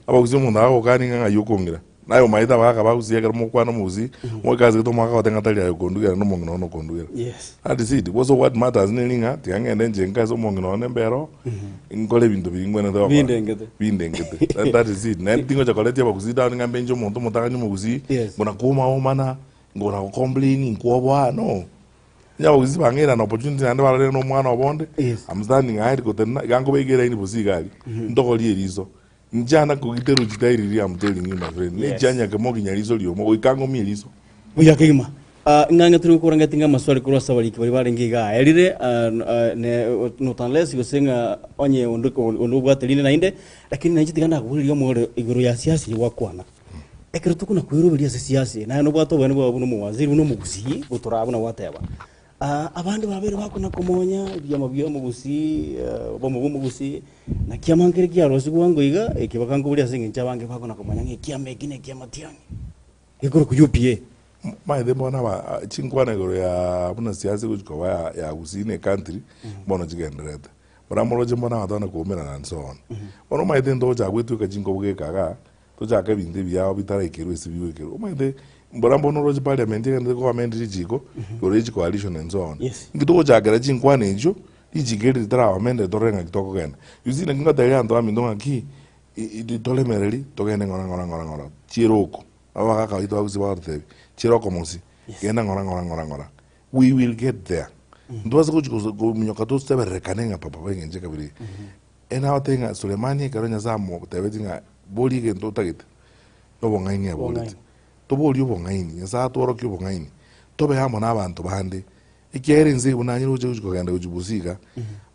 Abagusii omonto agogokania ng'a ng'ai okong'ira. Naye omaete abagaka bagusii ekero mogokwana omogusii, moike ase gete omogaka agote ng'a tari aye okondugera na omong'ina one okondugera. Yes. That is it. Gose what matters neri ng'a tiga ng'ende inche nka ase omong'ina one mbere oo, nkore ebinto biria ngwenerete gokora. Bindengete. Bindengete. That that is it. Naende tingocha koretia abagusii down ng'a mbe inche omonto omotang'ani omogusii, Yes. ngona komaomana, ngona gocomplain, nkwoboa, no. Onye abagusii bang'eire an opportunity naende barore na omwana obo onde, Yes. I'm standing ahead gotenena, iga nkobeka eraini bosa iga aria, ntogorie eriso. Nchana kogiterwa chitairi riria I'm telling you my friend, Yes. nechianya kemoginya riso riomo, goika ng'omie eriso. Buya kegima. Ah, ng'ang'e tore gokorangeti ng'a amaswali korwa ase abariki baria barenge iga aerire, ah, ah, ne not unless gose ng'a onye onde onde obwate rinde naende, lakini nainche tiga nakoboreria omoro igoro ya siasa eywo gwakwana. Ekero tokona kweroberia ase siasa eye, naye nobwate oboene bwao buna omowaziri, buna omogusii, gotoraa buna gwateba. Ah, abande babere bakona komonya ebiama bia omogusii, obomo bwa omogusii, naki amange kere kiarosigwe bwango iga, eke bakankoboria ase eng'encho abange bakona komanya ng'a ekiama eki na ekiama tiang'i, gekorokwa UPA. Maete bono aba chinkwana igoro ya buna siasa egochi koba ya ya gusii na ecountry, mbono chigendererete. Buna moroche mbono abanto bana koumerana and so on. Bono omanyete ntogochaka goetweka chinkobo geka igaa, Tochake ebinto ebiao bitaraikerwa ase bigoikerwa. Omanyete mbora mbono oroche parliament egenderete ko amend richiko igoro ye chicoalition and so on. Yes. Inki togochakera chinkwana echio, richiko eri ritaraba amended torore ng'aki tokogenda. You see naki ngoteberia abanto baminto ng'aki, toremereri togende ng'ora ng'ora ng'ora ng'ora chiere oko. Abagaka baito ba Gusii bagototebia, chiere okomosi, genda ng'ora ng'ora ng'ora ng'ora. We will get there. Ntobasa gochi kominyoka tosebererekane ng'a papa beng'encho ekabira eye. Ere nagotebi ng'a Sulemani ekero Nyasae amotebetie ng'a boria egento otagete, nobong'aini aboreti. Toborie obong'aini, Nyasae atworokie obong'aini, tobe amo na abanto bande, ekiagera ense eye buna anyare gocha gochi kogenda gochia bosio iga,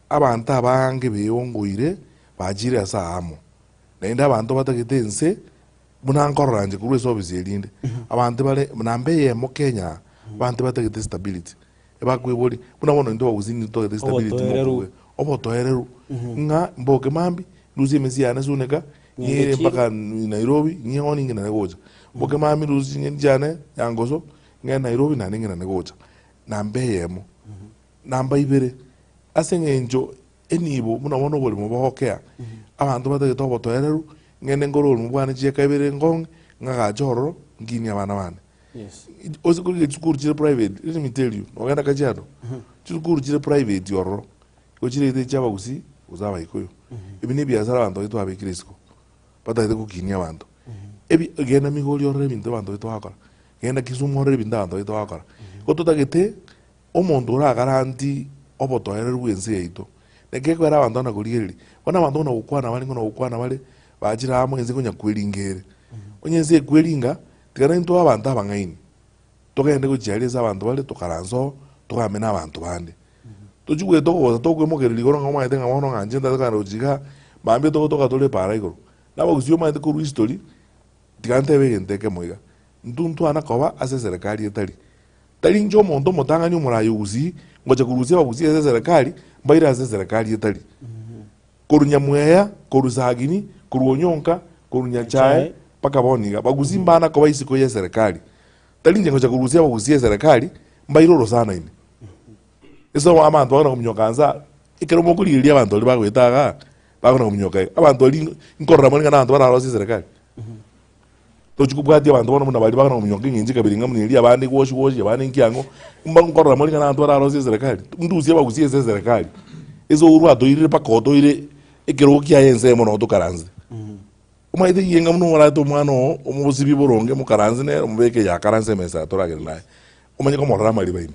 abanto abange beongoire bachire ase aamo. Naende abanto batagete ense, buna nkorora inche korwa ase ofisi erinde, abanto bare namba eyemo Kenya aa, abanto batagete stability. Ebakweboria, buna bono intwe abagusii nigo totagete stability Obotoereru. mokobua. Obotoereru, ng'a mboke mambia, ndusie emesi yane suneka, Ng'ende ng'ire chiro. mpaka Nairobi, ng'ie ng'o ning'inane gocha. Mboke mambia ndusie ching'eni chiane, nyangoso, ng'ende Nairobi naende ng'inane gocha. Namba eyemo. Namba ibere, ase eng'encho enibo buna bono oborimo bogokea, abanto batagete obotoereru, ng'ende nkore oborimo bwane chieka ibere nkong'e, ng'agache ororo, nkinie abana bane. Yes. Ose korigia chisukuru chire private, let me tell you, nogenda Kajiado, chisukuru chire private ororo, igo chirete chia abagusii gose abaikuyu. Ebi na ebiasara abanto baito babekire isiko, batagete gokinia abanto. Ebi genda Migori orore ebinto abanto baito bagokora, genda Kisumu orore ebinto abanto baito bagokora. Igo totagete omonto oragaranti obotoereru bwa ense yaito, naki ekero abanto bana korigereria, bono abanto buna gokwana bare ng'o na gokwana bare, bachire amo ense konya kweringa ere. Onye ense ekweringa, Tiga naintwe abanto abang'aini, togende gochia aria ase abanto bare, tokaranse oo, togambe nabanto bande. Tochie goeta ogosa tokoimokereria igoro ng'a omanyete ng'a bono ng'a inche ntagete kogenda gochia igaa, mambia togotoka tore epaara igoro. Na abagusii omanyete korwa history, tiga ntebe egento ekemo iga, intwe ntwana koba ase eserekari etari. Tari inche omonto omotang'ani omoraai ogusii, ngocha korusia abagusii ase eserekari, mbaire ase eserekari etari. Korwa Nyamweya, korwa Sagini, korwa Onyonka, korwa Nyachae, mpaka bono iga, Bagusii mbana koba isiko y'eserekari. Tari inche ngocha korusia abagusii eserekari, mbaire orosana ime. Ase abanto bakona kominyoka nsa, ekero mokorigereria abanto baria bagoeta igaa, bakona kominyoka iga, abanto baria nkorora more ng'a na abanto bararosie eserekari. Tochi kobwatia abanto bono buna baria bakona kominyoka eng'encho ekabere ng'a buna eria abande gwoshi gwoshi abande nki ang'o, mba nkorora more ng'a na abanto bararosie eserekari. Ndusie abagusie ase eserekari, ase ourwe atoirire mpaka otoire ekerogo kiaye ensemo noo tokaranse. Omanyete eyio enga buna orarete omwana oo, omosibie boronge mokaranse nere omobeke eye akaranse emesa atoragere naye, omanye komorora amariba ime.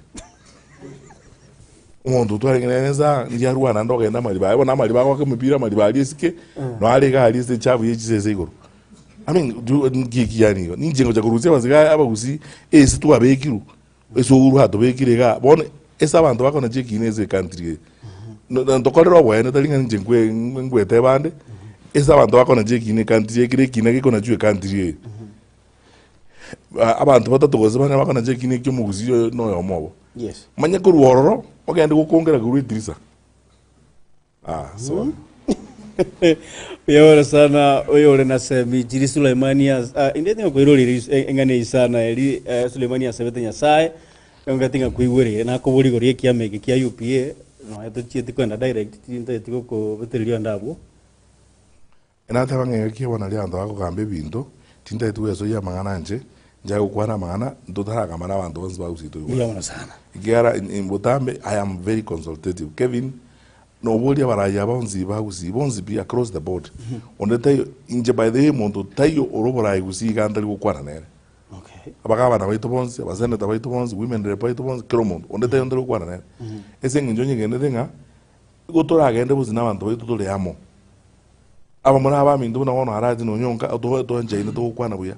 Omonto otwarenge nere nsa ndiria arwane naende ogenda amariba aye, bono amariba agoaka emepira amariba aria esike, nonya are iga aria ase echafu ya chisese igoro. I mean do nki eki yaani igo, ninche ngocha korusia abasiga abagusii ase twabekirwe, ase ourwe atobekire igaa, bono ase abanto bakona chiekina ase ecountry eye, na ntokorere oboene tari ng'a inche nkwe ngwete bande. Ase abanto bakonacha ekina ekantiri ekere ekina gekonachwa ekantiri eye. Abanto batato gose bane bakonacha ekina ekio omogusii oyo na oyomo obo. Yes. Manye korwa ororo, ogende gokongera korwa edirisa. Ah, sorry. Uyawora sana oyo ore na semi chiri Suleimani as ah, inde tinga koirorire eng'ana eyi sana eri eh, Suleimani asabete Nyasaye onga tinga koigwerire nakobori igoro y'ekiama eke kia UPA nonya tochieti koenda direct tintageti gokobetereria onde abwo. Nateba ng'a engaki ebo naria abanto bakogamba ebinto, tintageti gwesoyia amang'ana inche, nchake gokwana amang'ana ntotaragamba na abanto bonsi ba Gusii Mbuya toigwane. mono sana. Ekiagera in botambe I am very consultative. Kevin, noborie abarai aba bonsi ba Gusii, bonsi pi across the board, onde taiyo, inche by the way monto taiyo ore oborai Gusii iga ntari gokwana nere. Okay. Abagabana baito bonsi, abaseneta baito bonsi, women rep baito bonsi, kera omonto, onde taiyo ntari gokwana nere. Ase eng'encho onyegenete ng'a, igo toragende bonsi na abanto baito tore amo. Abamura abaminto buna bono Arati na Onyonka, otobe twanchaine togokwana buya,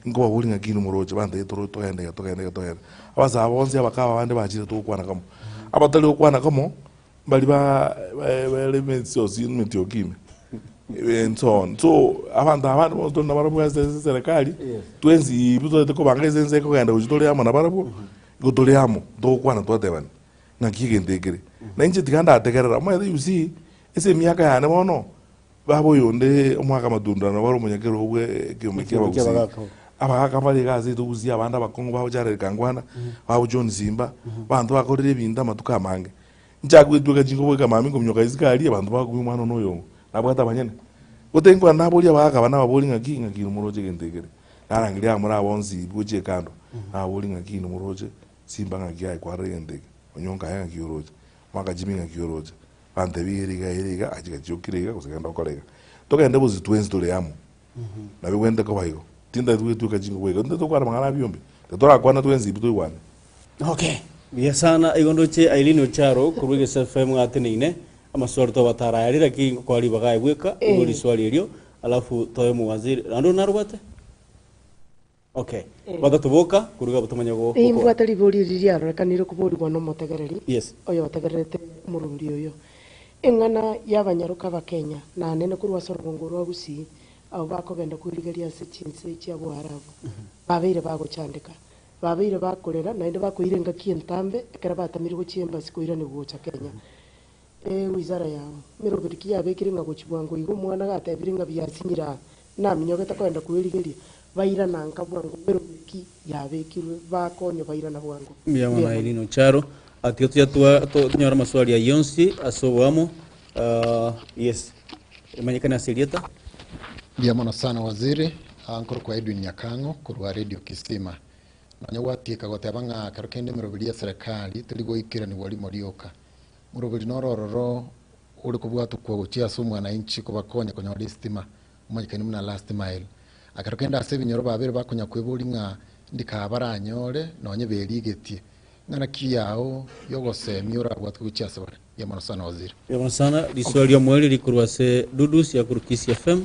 nkobaboria ng'a ki nimoroche, bantebie toro togende iga togende iga togende. Abasae bonsi abakaba abande bachire togokwana kamo. Abatari gokwana kamo, mbari ba bare emesiosi emetioki ime and so on. So abanto abande bonsi tore nabarabwo ase eserekari, twensi pi totaete kobanga ase ense ekogenda gochia tore amo nabarabwo, igo tore amo, togokwana twatebani ng'aki egento ekere. Na inche tiga ndategerera, omanyete you see, Ase emiaka yane bono, baba oyonde omwaka amatunda nabo are omonyakerogo bwe ekeombe kia Ekeombe kia abagusii. abagaka. Abagaka mbare iga ase gusii abande abakong'u babo Jared Kangwana, babo John Simba, abanto bakorire ebinto amatuko amange. Nchake goetweka chingobo goika mambia nkominyoka isiko aria abanto bakumia omwana one oyongo, nabwate abanyene. Gotee nkwana naboria abagaka aba nababoria ng'aki ng'aki moroche egento ekere. Narangeria abamura aba bonsi gochia ekando, nababoria ng'aki moroche Simba ng'aki aye kwarora egento eke, Onyonka aye ng'aki oroche, Mwaka Jimmy ng'aki oroche. Bantebie ere iga ere iga, aye chiga iga gose genda okore iga. Togende bonsi twensi tore amo. Nabo egwenerete koba igo. Tintagete goetweka chingubo iga, intwe tokwana amang'ana a biombe, torakwana twensi pi toigwane. Okay, buya sana igo ndoche Eileen Ocharo korwa Egesa FM ateneine amaswali tobatara aya riraki ngokoa ribaga aye bweka igo riswali erio alafu toe omowaziri naende onarobwate? Okay. Batato boka, korwa iga tomanye go- Ee, gokora. mbwate ribori eri riarorekanire koborigwa nomotegereri Yes. oyotegererete omorwori oyo. Eng'ana y'abanyaroka Abakenya nanene korwa ase orogongo rwa Gusii, abwo bakogenda kwerigeria ase chinse chia Boarabu, babeire bagochandeka, babeire bakorera naende bakoira engaki entambe ekero batamirwe gochia embassy koiranigwa gocha Kenya. Ee, wizara yao meroberi ki yabekire ng'a gochia bwango iga omwana gatebire ng'a biasinyire aa, naminyogete koenda kwerigeria, bairana nka bwango meroberi ki yabekirwe bakonywe bairana bwango. Mbuya mono Mbuya mono. Irene Ocharo. Ah, tiga tuya twa- to- tonyore amaswali ayio onsi ase oboamo. Ah, yes, emanyekane ase erieta. Mbuya mono sana waziri, Ah, nkorokwa Edwin Nyakang'o korwa Radio Kisima. Nonya gwatieka goteba ng'a kero kende emeroberi ya serikali teri goikeranigwa rimo rioka. Moroberi noro ororo ore kobwatokwa gochia ase omwananchi kobakonya konyora esitima, omanyekani buna last mile. Akero kende ase ebinyoro babere bakonya kweboria ng'a ndika baranyore nonye berigetie. Ng'ana ki yao yogosemia orabwatwe gochia ase bare? Mbuya mono sana waziri. Mbuya mono sana. Riswali riomoerio rikorwa ase Dudus ya korwa Kisii FM.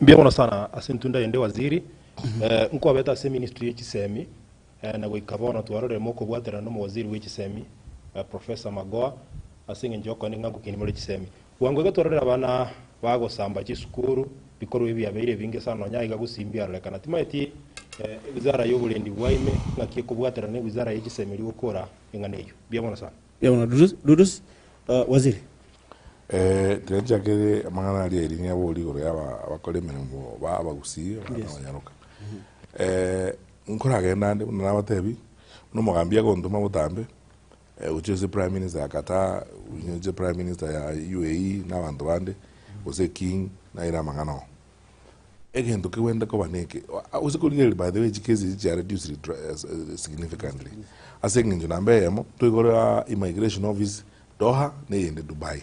Mbuya mono sana ase entunda ende waziri. Nkwabete ase eministry ye chisemi Na goika bono twarorire mokobwaterana nomowaziri bwe chisemi, Professor Magoha, ase engencho y'okoenda ng'a ngokini more chisemi. Bwango iga twarorire abana bagosamba chisukuru, bikorwa ebi biabeire ebinge sana nonya aiga gusii mbiarorekana. Timaeti ewizara y'oborendi bwa ime ng'aki ekobwaterana na ewizara ye chisemi erio gokora eng'ana eyio. Mbuya mono sana. Mbuya mono Dudus, Dudus, Waziri. Tiga nchakere amang'ana aria Irene aboria igoro ya abakora emeremo ba abagusii abana abanyaroka. Nkoragenda ande buna nabatebi, buna omogambi agontoma botambe, gochia ase prime minister ya Qatar, gochia prime minister ya UAE na abanto bande, gose king, naire amang'ana oo. Egento kegwenerete koba neke, gose korigereria by the way chikesi echi chia reduced significantly, ase eng'encho namba eyemo, toigora immigration office Doha na eyende Dubai.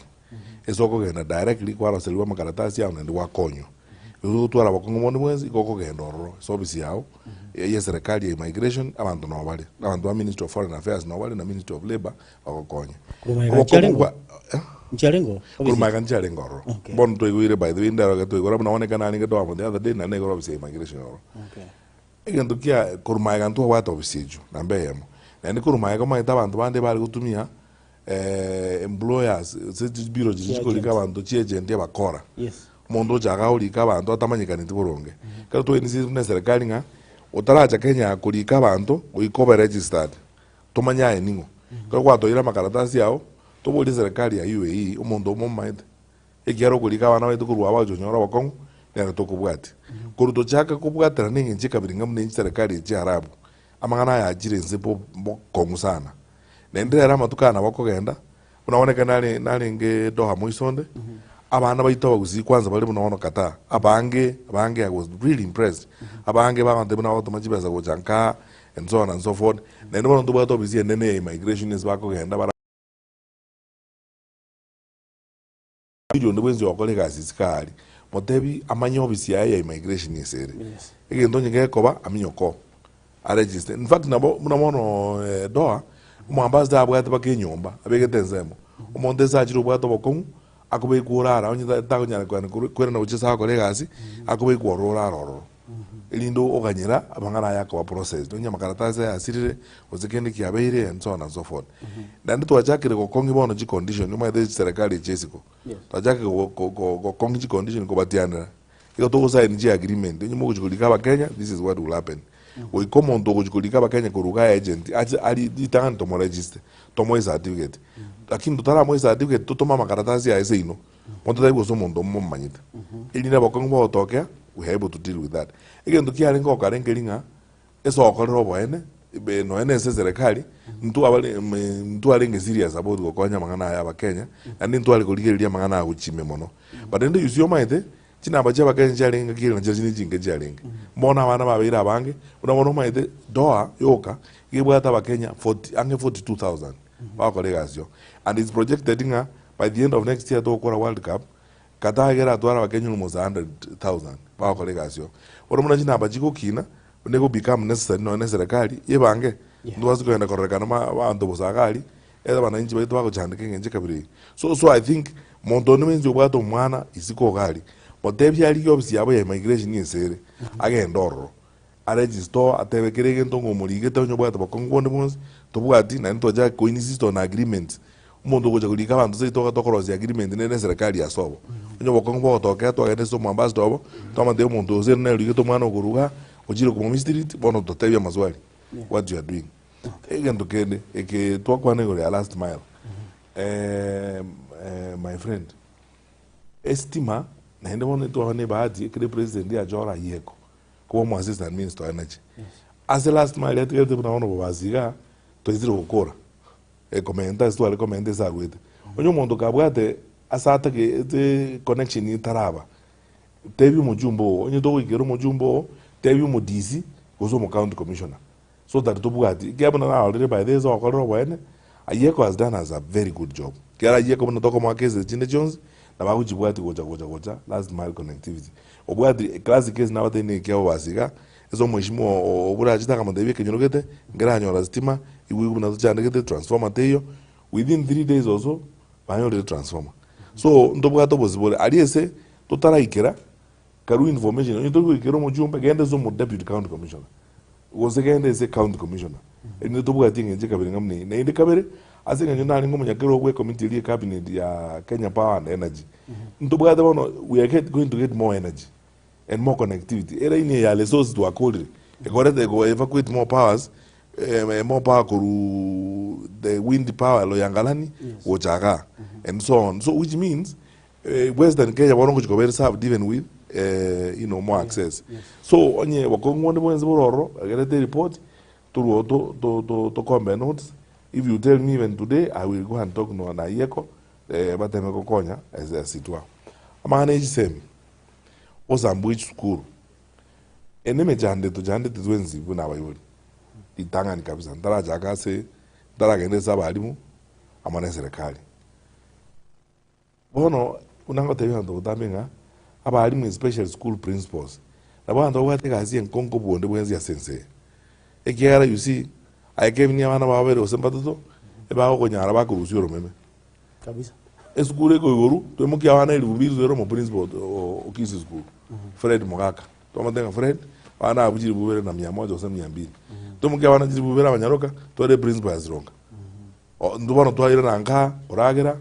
Ase okogenda directly kwaroserigwa amakaratasi ao naende gwakonywa. Igo gotwara abakong'u bonde bwensi igo okogenda ororo ase ofisi yao ya eserekari ya immigration abanto noo bare. Abanto ba ministry of foreign affairs noo bare na ministry of labour bagokonye. Korwa magega Obokong'u nchiarenge bwa eh? Nchiarenge oo? Korwa magega nchiarenge ororo. Okay. Bono twaigwire by the way ndero twaigora buna bono ekero narenge Doha the other day naende naigora ofisi ya immigration ororo. Okay. Egento kia korwa magega ntwabwate ofisi echio namba eyemo. Naende korwa magega omanyete abanto bande bare gotumia. Employers, ase chibiro chiria chikorika Chiagent. abanto chiagent abakora. Yes. Omonto ocha iga orika abanto atamanyekaneti boronge. Ekero twainisirie buna eserekari ng'a otaracha Kenya korika abanto goika obe registered, tomanye aye ning'o. Ekero kwatoire amakaratasi ao, toborie eserekari ya UAE omonto omomaete, ekiagera okorika abana baito korwa aba gocha onyore obokong'u, nere tokobwatia. Korwa tochake kobwaterana eng'encho ekabira ng'a buna eserekari eye chiarabu, amang'ana aya achire inse bo bokong'u sana. Naende rero amatuko aya nabo okogenda, buna bono ekero nare narenge Doha moisonde, abana baito abagusii kwanza bare buna bono Qatar, abange abange I was really impressed, abange bagontebia buna bagotoma chibesa gocha nkaa and so on and so forth, naende bono ntobwate ofisi enene ya immigration ase bakogenda bara. Omoiri onde bwensi ogokora egasi isiko aria, motebi amanye ofisi yaye ya immigration ase ere. Egento onye gekoba, aminyoke oo, aregister. In fact nabo buna bono Doha, omoambassador abwate mpaka enyomba, abegete ensemo. Omonto ase achire obwate obokong'u, akobekwa orara onye takonyara koirana gochia ase agokora egasi, akobekwa ororo orara ororo. Erinde oganyera amang'ana aya akoba processed, onye amakaratasi aya asirire, gose kende kiabeire and so on and so forth. Naende twachakire gokong'ia bono chicondition, omanyete chiserekari echi chia isiko, twachakire gokong'ia chicondition kobatianera, igo togosign chiagreement, onye mogochia korika abakenya, this is what will happen. Goika omonto ogochia korika abakenya korwa igaa agent, ache arie ritang'ani tomoregister, tomoe ecertificate, lakini totaramoa ecertificate totome amakaratasi aye seino. Monto tari gose omonto momomanyete. Erinde abakong'u bagotokea, we are able to deal with that. Egento kiarenge gokara nkeri ng'a, ase ogokorera oboene, ebe nonya na ase eserekari, intwe abare ntwarenge serious about gokonya amang'ana aya abakenya, naende ntware korigereria amang'ana aya gochia ime mono. But rende you see omanyete, chinamba chia abakenya chiarenge ngaki ere nachio chinde chinke chiarenge. Bono abana babeire abange, buna bono omanyete, Doha yoka, iga ebwate abakenya forty ang'e 42,000 bagokora egasi oo. And it's projected ng'a By the end of next year togokora world cup, Qatar iga eratware abakenya almost 100,000 bagokora egasi oo. Bono buna chinamba chigokina, buna ego become necessary nonya na eserekari yebange, ntobase kogenda kororekana ma abanto bosa iga aria, ere abananchi baito bagochandeka eng'encho ekabira eye. So so I think monto onde bwensi obwate omwana isiko iga aria, motebie arigie ofisi yabo ya immigration ase ere, agende ororo. Aregister oo atebe kera egento ng'a omorigete onye obwate bokong'u bonde bwonsi, tobwati naende twachaka ko insist on agreements. Omonto ogocha korika abanto seito iga tokorosia agreement nere na eserekari ase obo. Onye obokong'u bogotokea twagenda ase omoambassador obo, twamotebia omonto gose ere nerigete omwana okoruga igaa, ochire komo mistreat, bono totebie amaswali what you are doing. Egento kende, eke twakwana igoro ya last mile, my friend, estima naende bono twaba na ebahati ekero epresident yachora ayeko. Koba omo assistant minister oye nache. Ase last mile yatigarete buna bono bobasi igaa, twaisire gokora, ekomenta ase tware komenta ase arwete. Onye omonto kabwate ase atagete connection etaraba, tebia omochumba oo, onye togoikera omochumba oo, tebia omo DC gose omo county commissioner so that tobwati. Ekiagera buna narorire by the way ase ogokorera oboene, Ayeko has done us a very good job. Ekiagera Ayeko buna tokomoa cases chinde chionsi, nabo agochibwatia gocha gocha gocha last mile connectivity. Obwati classic case nabatebi neke obobasi iga, ase omweshimiwa obure achete akamotebia ekenyoro gete, nkeranyora stima, igwe igwe buna tochandegete, transformer teiyo, within 3 days or so, banyorire transformer. So, ntobwate obosibore, aria ase totaraikera, karue information, onye tori goikera omochumbe, genda ase omo deputy county commissioner, gose genda ase county commissioner, erinde tobwati eng'encho ekabere ng'a buna eye. Naende kabere, ase eng'encho narenge omonyakerogo bwe ecommittee eria ecabinet ya Kenya Power and Energy, ntobwate bono we are get going to get more energy and more connectivity. Eraini eye ya Lesos twakorire, ekorete eko evacuate more powers, more power korwa the wind power Loyangalani gocha igaa and so on. So which means Western Kenya bono ngochia koba ere served even with you know more access. So onye bokong'u bonde bwensi bore ororo, egerete eripoti, torwe to to to tokombe notes, if you tell me even today, I will go and talk no na Ayeko, bateme gokonya as as it were. Amang'ana ya chisemi, ogosambwa echisukuru, ene emechando etochandete twensi buna abaibori, ritang'ani kabisa, ntarachaka ase ntaragenda ase abalimu, amo na eserekari. Bono buna ngotebia abanto botambe ng'a abalimu especially school principals, nabo abanto babwate egasi enkongo kobua onde bwensi ase ense eye. Ekiagera you see, aye kebini abana bao babere gose mbatato, ebagokonyara bakorusia oromeme. Kabisa. Esukuru ekoigorwa, toimokia abana elifu mbili toire omoprincipal o Kisii school, Fred Mogaka. Twamotebia ng'a Fred, abana abwo chilifu bibere na mia moja gose mia mbili. Toimokia abana chilifu bibere abanyaroka, toire eprincipal ya Sironga. Intwe bono twairana nka koragera,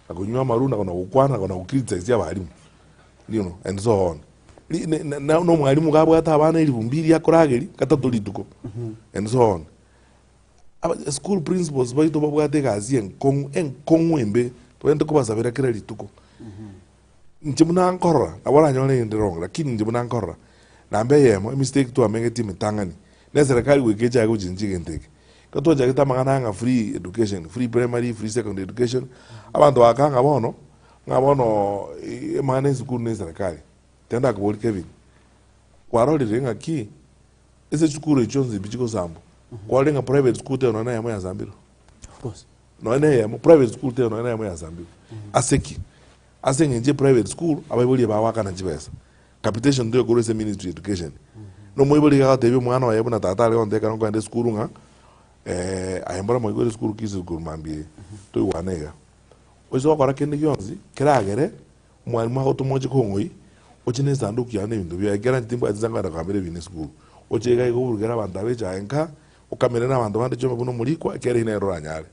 na konywa amaru, na kona gokwana, na kona go criticize abalimu, you know, and so on. Ri- ne- ne- na omwalimu iga abwate abana elifu mbiri akorageria gatato rituko, and so on. Aba school principals baito babwate egasi enkong'u, enkong'u embe, tobwenerete kobasabera kera rituko. Inche buna nkorora, nabo oranyore inde wrong, lakini inche buna nkorora, namba eyemo, emistake twamengetie emetang'ani, na eserekari goika echake gochenchia egento eke. Ekero twachagete amang'ana aya ng'a free education, free primary, free secondary education, abanto bagakaa ng'a bono, ng'a bono amang'ana ya esukuru na eserekari. Ekero ndakoborie Kevin, kwarorire ng'aki ase chisukuru echi chionsi pi chigosambwa, kwarorire ng'a private school teiyo nonya na eyemo yasambirwe? Of course. Nonya na eyemo, private school teiyo nonya na eyemo yasambirwe. Ase ki? Ase eng'encho eprivate school, abaibori ebagoakana chibesa. Capitation toyo korwa ase ministry ya education. Na omoibori iga agotebia omwana oye buna tata are gontebia ekero nkoenda esukuru ng'a aye mbora moigwere esukuru Kisii korwa mambia eye, toigwane iga. Oise gokora kende gionsi, keragere omwalimu agotoma oche kong'oi, oche na esanduku yao na ebinto biaye, ekiagera inche timbwati nsa nkoenda kogambera ebinto esukuru. Oche iga iga oburukere abanto aba echae nka, okamere na abanto bande chiombe buna omorikwa, ekiagera eyio nere oranyare.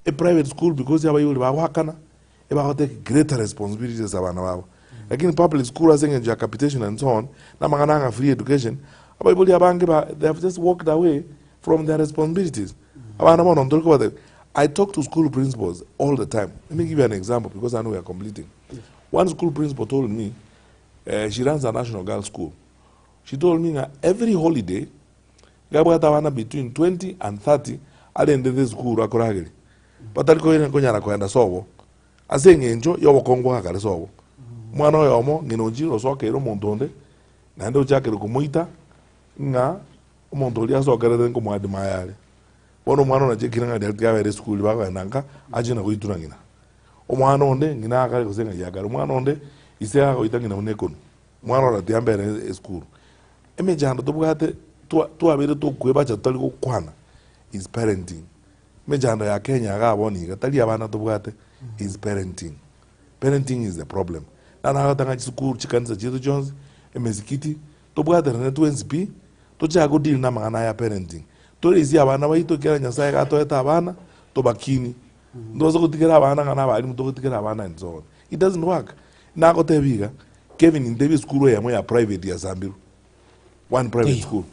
Eprivate school because abaibori bagoakana, ebagotake greater responsibility ase abana babo. Lakini public school ase eng'encho ya capitation and so on, na amang'ana ng'a free education, abaibori abange ba they have just walked away from their responsibilities. Abana bono ntori kobatebia, I talk to school principals all the time. Let me give you an example because I know we are completing. One school principal told me, eh, she runs a national girls school. She told me ng'a every holiday, iga abwate abana between 20 and 30 arendete esukuru akorageria. Batari koirana konyara koenda sobo, ase eng'encho y'obokongu bwa kare sobo. Omwana oyomo ng'ina ochire osokeire omonto onde, naende ochakire komoita, ng'a omonto oria asokerete nkomoadmire are. Bono omwana oyo nachekire ng'a riria tiga abere esukuru riria bakogenda nka, achie na goitura ng'ina. Omwana onde ng'ina akare gose ng'ai akare, omwana onde ise agoita ng'ina buna ekonu, omwana oro tiga mbere esukuru. Emechando tobwate twa twabeire tokoebacha totari gokwana is parenting. Emechando ya Kenya igaa bono iga, tari abana tobwate, is parenting. Parenting is the problem. Naro nagoteba ng'a chisukuru, chikanisa chiaito chionsi, emesikiti, tobwaterane twensi pi, tochake go deal na amang'ana aya ya parenting. Toresie abana baito ekiagera Nyasaye iga atoete abana, tobakinie. Ntobasa gotigera abana ng'a na abalimu togotigera abana and so on. It doesn't work. Nagotebia iga, Kevin ntebie esukuru eyemo ya private yasambirwe, one private school.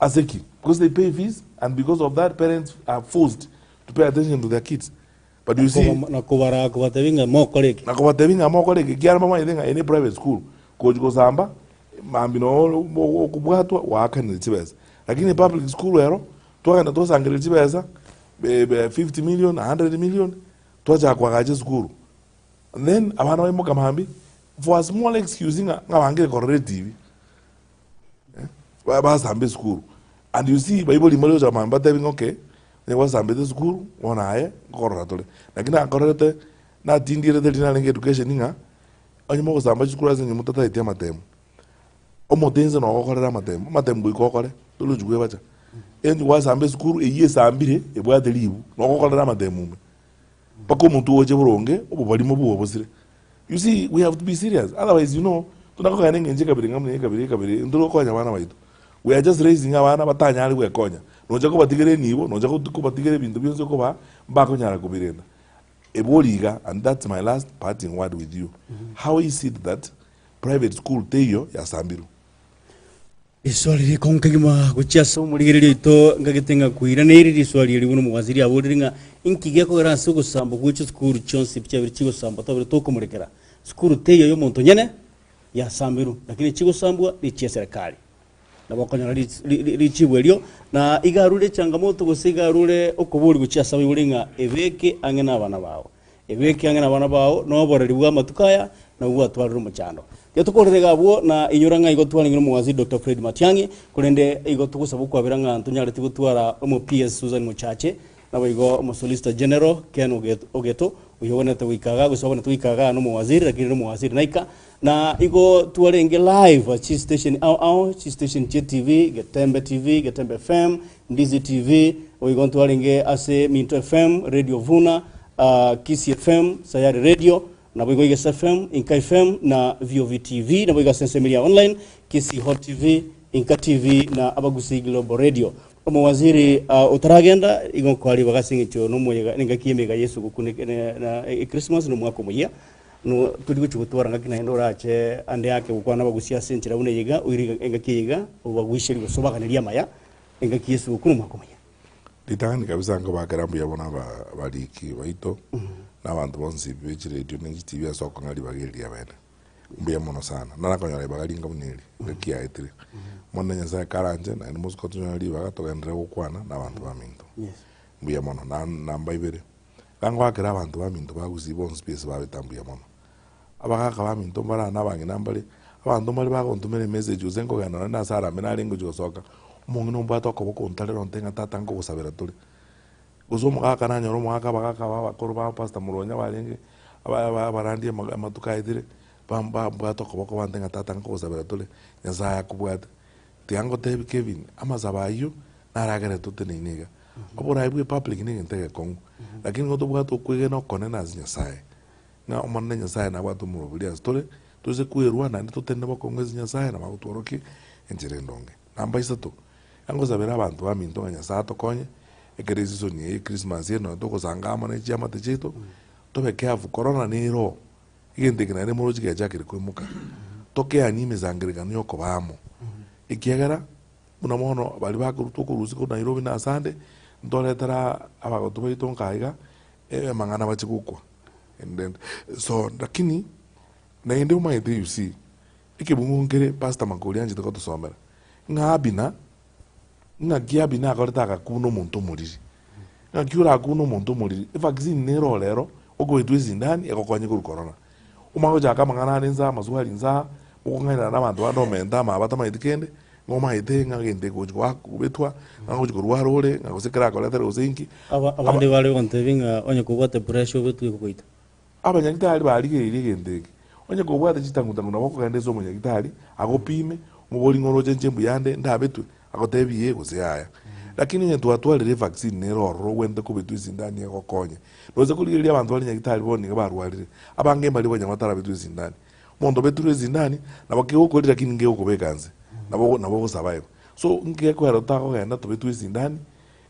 Ase ki? Because they pay fees and because of that parents are forced to pay attention to their kids. But you see, Na kobaraa kobatebia ng'a mokore eke. Na kobatebia ng'a mokore eke, ekiagera mbamanyete ng'a eye ne private school, gochi gosamba, mambia noo okobwatwa gwaakanire chibesa. Lakini public school ero, twagenda twasangereria chibesa, 50 million, 100 million, twachaka koagacha esukuru. And then abana baimoka mambia, for a small excuse ng'a ng'a bangire korora etibi. Basamba esukuru and you see baibori mbare gocha mambia batebi ng'a okay, onye gwasambete esukuru bono aye nkorora tore. Naki nakorerete natindierete riria narenge education ng'a onye mogosamba chisukuru ase eng'encho motataeti amatemu, omote inse nogokorera amatemu, amatemu goika okore tori gochi kwebacha. Onye gwasamba esukuru eywo esambire ebwate ribu nogokorera amatemu ime, mpaka omotwe oche boronge obobarimo bwobosire. You see we have to be serious otherwise you know tuna kogenda eng'encho ekabere ng'a buna ekabere ekabere ntori gokonya abana baito. We are just raising abana batanyare gwekonya. Nocha kobatigera enibo, nocha kobatigera ebinto bionsi okobaa, mbakonyara kobirenda. Ebori iga and that's my last parting word with you, how is it that private school teiyo yasambirwe? Riswali rikongu kegima gochia ase omorigereria oito ngagete ng'a koiraneire riswali eri buna omowaziri aborire ng'a inki gekogera ase ogosambwa gwe chisukuru chionsi pi chiabere chigosambwa twabere tokomorekera. Sukuru teiyo y'omonto nyene yasambirwe lakini chigosambwa nechia eserekari. Nabo okonyora richibu erio na iga arure echangamoto gose iga arure okobori gochia ase abaibori ng'a ebeke ang'e nabana bao. Ebeke ang'e nabana bao, na oboreri bw'amatuko aya nabwo bwatwarire omochando. Tiga tokorere iga abwo, na inyora ng'a igo twarenge nomowaziri Doctor Fred Matiang'i, korende igo togosaba okwabera ng'a ntonyareti gotwara omo PS Susan Mochache, naboigo omo Solicitor General Ken Ogeto, oyio obwenerete goika igaa gose obwenerete goika igaa nomowaziri lakini nomowaziri naika. Na igo twarenge live chistation ao ao, chistation chie TV, Getembe TV, Getembe FM, Ndizi TV, boigo ntwarenge ase Minto FM, Radio Vuna, Kisii FM, Sayari Radio, naboigo Igesa FM, Inka FM na VOV TV, naboigo ase ensemo eria ya online, Kisii Hot TV, Inka TV na Abagusii Global Radio. Omowaziri otaragenda igo nkoa ribaga ase eng'encho nomoyega nengaki y'emeyega y'esuguku ne ne na echristmas na omwaka omoyia no tori gochia gotwara ngaki naende orache ande ake gokwana abagusia ase enchera buna eye iga oire engaki eye iga obaguiserie gose obaganerie amaya engaki y'esuguku na omwaka omoyia. Ritang'ani kabisa nkobakera mbuya mono aba abariki baito, na abanto bonsi be chiredio ne chitibi ase okong'a ribaga eri riabene. Mbuya mono sana. Narakonyora ribaga ringa buna eri, engaki yaetire. Omonene Nyasaye karanche, naende mosike tonyore ribaga togenderere gokwana na abanto baminto. Mbuya mono. Na namba ibere, iga ngoakera abanto baminto ba Gusii bonsi pi ase babeta mbuya mono. Abagaka baminto mbare na abang'ina mbare, abanto mbare bagontomera emessage gose nkogenda nonye nase arambe narenge gochia gosoka, omong'ina ombwate okoboko ontarere ontebie ng'a tata nkogosabera tore. Gose omogaka nanyora omogaka abagaka aba abakoro ba pastor Moronya barenge, aba aba abarandi ama amatuko aetire, ba bambwate okoboko bantebie ng'a tata nkogosabera tore, Nyasaye akobwate. Tiga ngotebi Kevin, amasabo ayio naragere toteneine iga. Oboraai bwa epublic na egento egekong'u, lakini nigo tobwate okwegena okonene ase Nyasaye, ng'a Omonene Nyasaye nabwate omoroberi ase tore, toise kwerwa naende totenene bokong'u ase Nyasaye nabo agotworokia enchera endonge. Namba isato, Ngosabera abanto baminto ng'a Nyasae atokonye, ekero esisoni eye Christmas eye nonye togosanga amo ne chiamate chiaito, tobe careful, corona nere oo, egento eke naende moroche giachakire koimoka, tokeanie emesangererekano ya okoba amo, ekiagera buna bono baria bakorutwa okorusia korwa Nairobi na ase ande, ntoretera abagotu baito nka iga, amang'ana bache gokwa and then so lakini naende omanyete you see, Ekebungo nkere Pastor Makori anchete gotosomera, ng'a Abina, ng'aki Abina akorete agakuna omonto omoriri. Ng'aki orakune omonto omoriri? Evaccine nere oo rero, okoetwa esindani egokonye korwa corona. Omanye gochaka amang'ana ande nsa amaswali nsa, okong'ainana na abanto bande omente amaba tamanyeti kende, ng'a omanyete ng'a egento eke gochi goaka kobetwa, ng'a ngochi korwara ore, ng'a gose kerakoretere gose inki. Aba abande bare gontebia ng'a onye kobwate pressure obetwe egogoita. Abanyagitari barigereirie egento eke. Onye kobwate chitangu-tangu nabo okogenda ase omonyagitari, agopime, omoborie ng'a oroche inche mbuya nde, ndabetwe, agotebie ee gose yaya. Lakini onye twatwarire evaccine nere ororo ogwenerete kobetwa esindani egokonye. Noise korigereria abanto bare nyagitari bono nigo barwarire, abange mbaria konya batarabetwa esindani. Omonto obetirwe esindani, nabo kegokoria lakini nkegokobeka nse, nabo nabo ogosurvive. So, ngekwera totakogenda tobetwe esindani,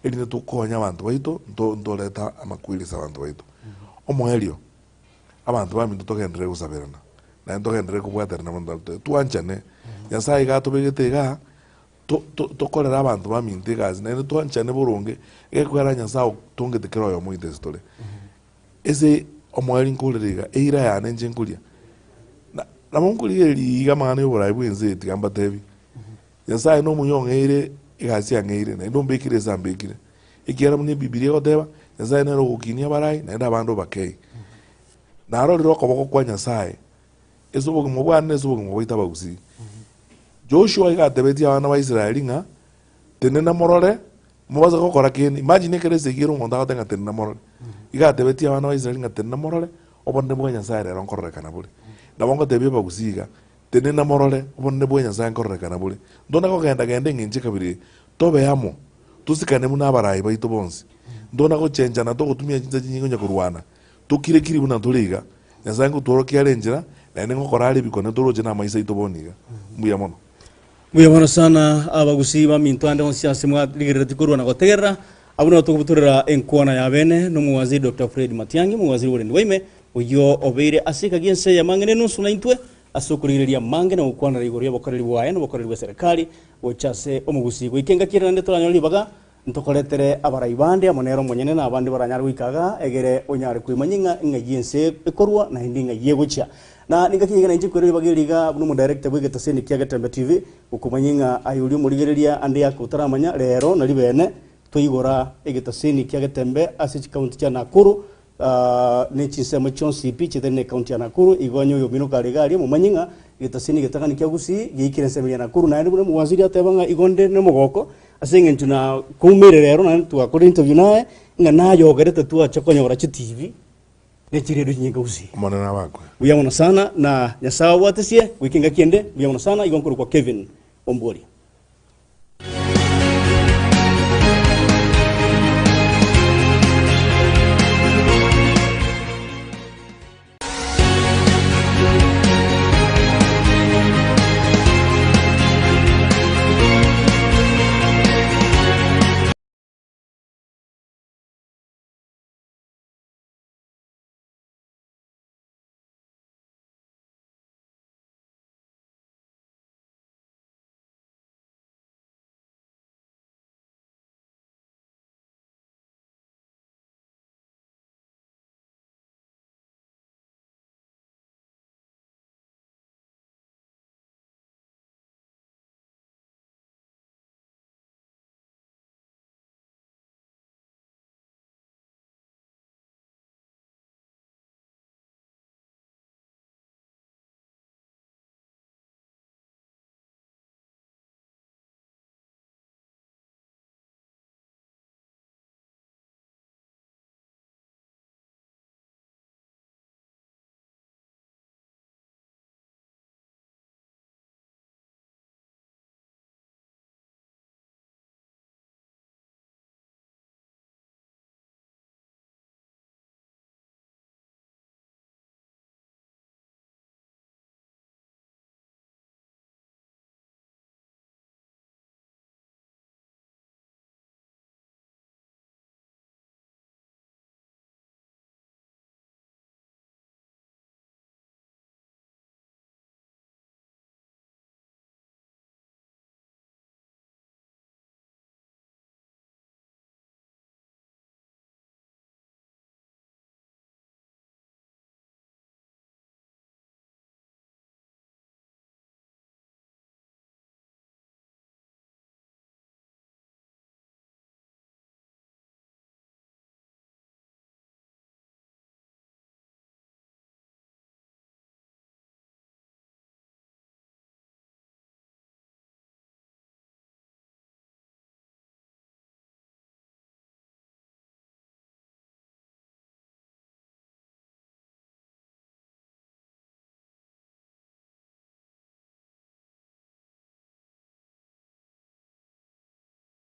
erinde tokonye abanto baito, nto ntoreta amakweri ase abanto baito. Omoerio, abanto baminto togenderere gosaberana, naende togenderere kobwaterana buna tari twanchane, Nyasaye iga atobegete igaa, to- to- tokorere abanto baminto egasi naende twanchane boronge, egekwera Nyasaye otongete kera oyomo oito ase tore. Ase omoerio nkorera iga, eira yane inche nkoria, na nabo nkorigereria iga amang'ana ya oboraai bwa ense eye tiga mbatebie. Nyasae nomuya ong'eire egasi ang'eire, naende ombekire ase ambekire. Ekiagera buna Ebibilia egoteba, Nyasae nere ogokinia abarai, naende abande obakei. Narorire okoboko kwa Nyasae ase obogima bwane na ase obogima bwaito abagusii. Joshua iga atebetie abana ba Israeli ng'a, tenena morore, mobase gokora kende. Imagine ekero esegi ere omonto agoteba ng'a tenena morore. Iga atebetie abana ba Israeli ng'a tenena morore, obonene bwa Nyasae rero nkororekana bore. Nabo ngotebia abagusii iga, Tenena morore, obonene bwa Nyasae nkororekana bore. Ntona kogenda-genda eng'encho ekabira eye, tobe amo, tosikane buna abarai baito bonsi. Ntona gochenchana togotumia chinsa chinyinge onye korwana, tokire-kiri buna tore iga. Nyasae ngotworokia are enchera, naende ngokora are ebikone toroche namaiso aito bono iga. Mbuya mono. Mbuya mono sana abagusii baminto ande onsi ase mwarigereretie korwa na gotegerera. Abwo nabo togobutorera enkwana ya bene nomowaziri Doctor Fred Matiang'i, omowaziri bw'oborendi bwa ime, oyio obeire ase ekagi ense eyemo ang'e nenusu naintwe ase okorigereria amange na gokwanera igoro y'obokoreri bwaye na obokoreri bw'eserekari gocha ase omogusii. Goika engaki ere naende toranyore ribaga ntokoretere abarai bande amo nere omonyene na abande baranyare goika igaa egere onyare koimanya ng'a ing'ai ense ekorwa naende ing'ai egochia. Na ningaki niga nainche nkoira ribaga eri iga buna omodirector bw'egetaseni kia Getembe TV gokomanyia ng'a aye oria omorigereria ande ake otaramanya rero nari bene twaigora egetaseni kia Getembe ase chikaunti chia Nakuru ne chinsemo chionsi pi chitari ne ekaunti ya Nakuru, igo onye oyomino kare iga aria momanye ng'a egetaseni egetang'ani kia Gusii giaikire ensemo eria ya Nakuru naende buna omowaziri ateba ng'a igo nde nomogoko ase eng'encho na koumeire rero naende twakora interview naye ng'a nayogerete twacha konyora chitibi ne chiredio chinyinge Gusii. Omonene abakwe. Mbuya mono sana na Nyasae ababwatesie goika engaki ende, mbuya mono sana, igo nkorokwa Kevin Ombuoria.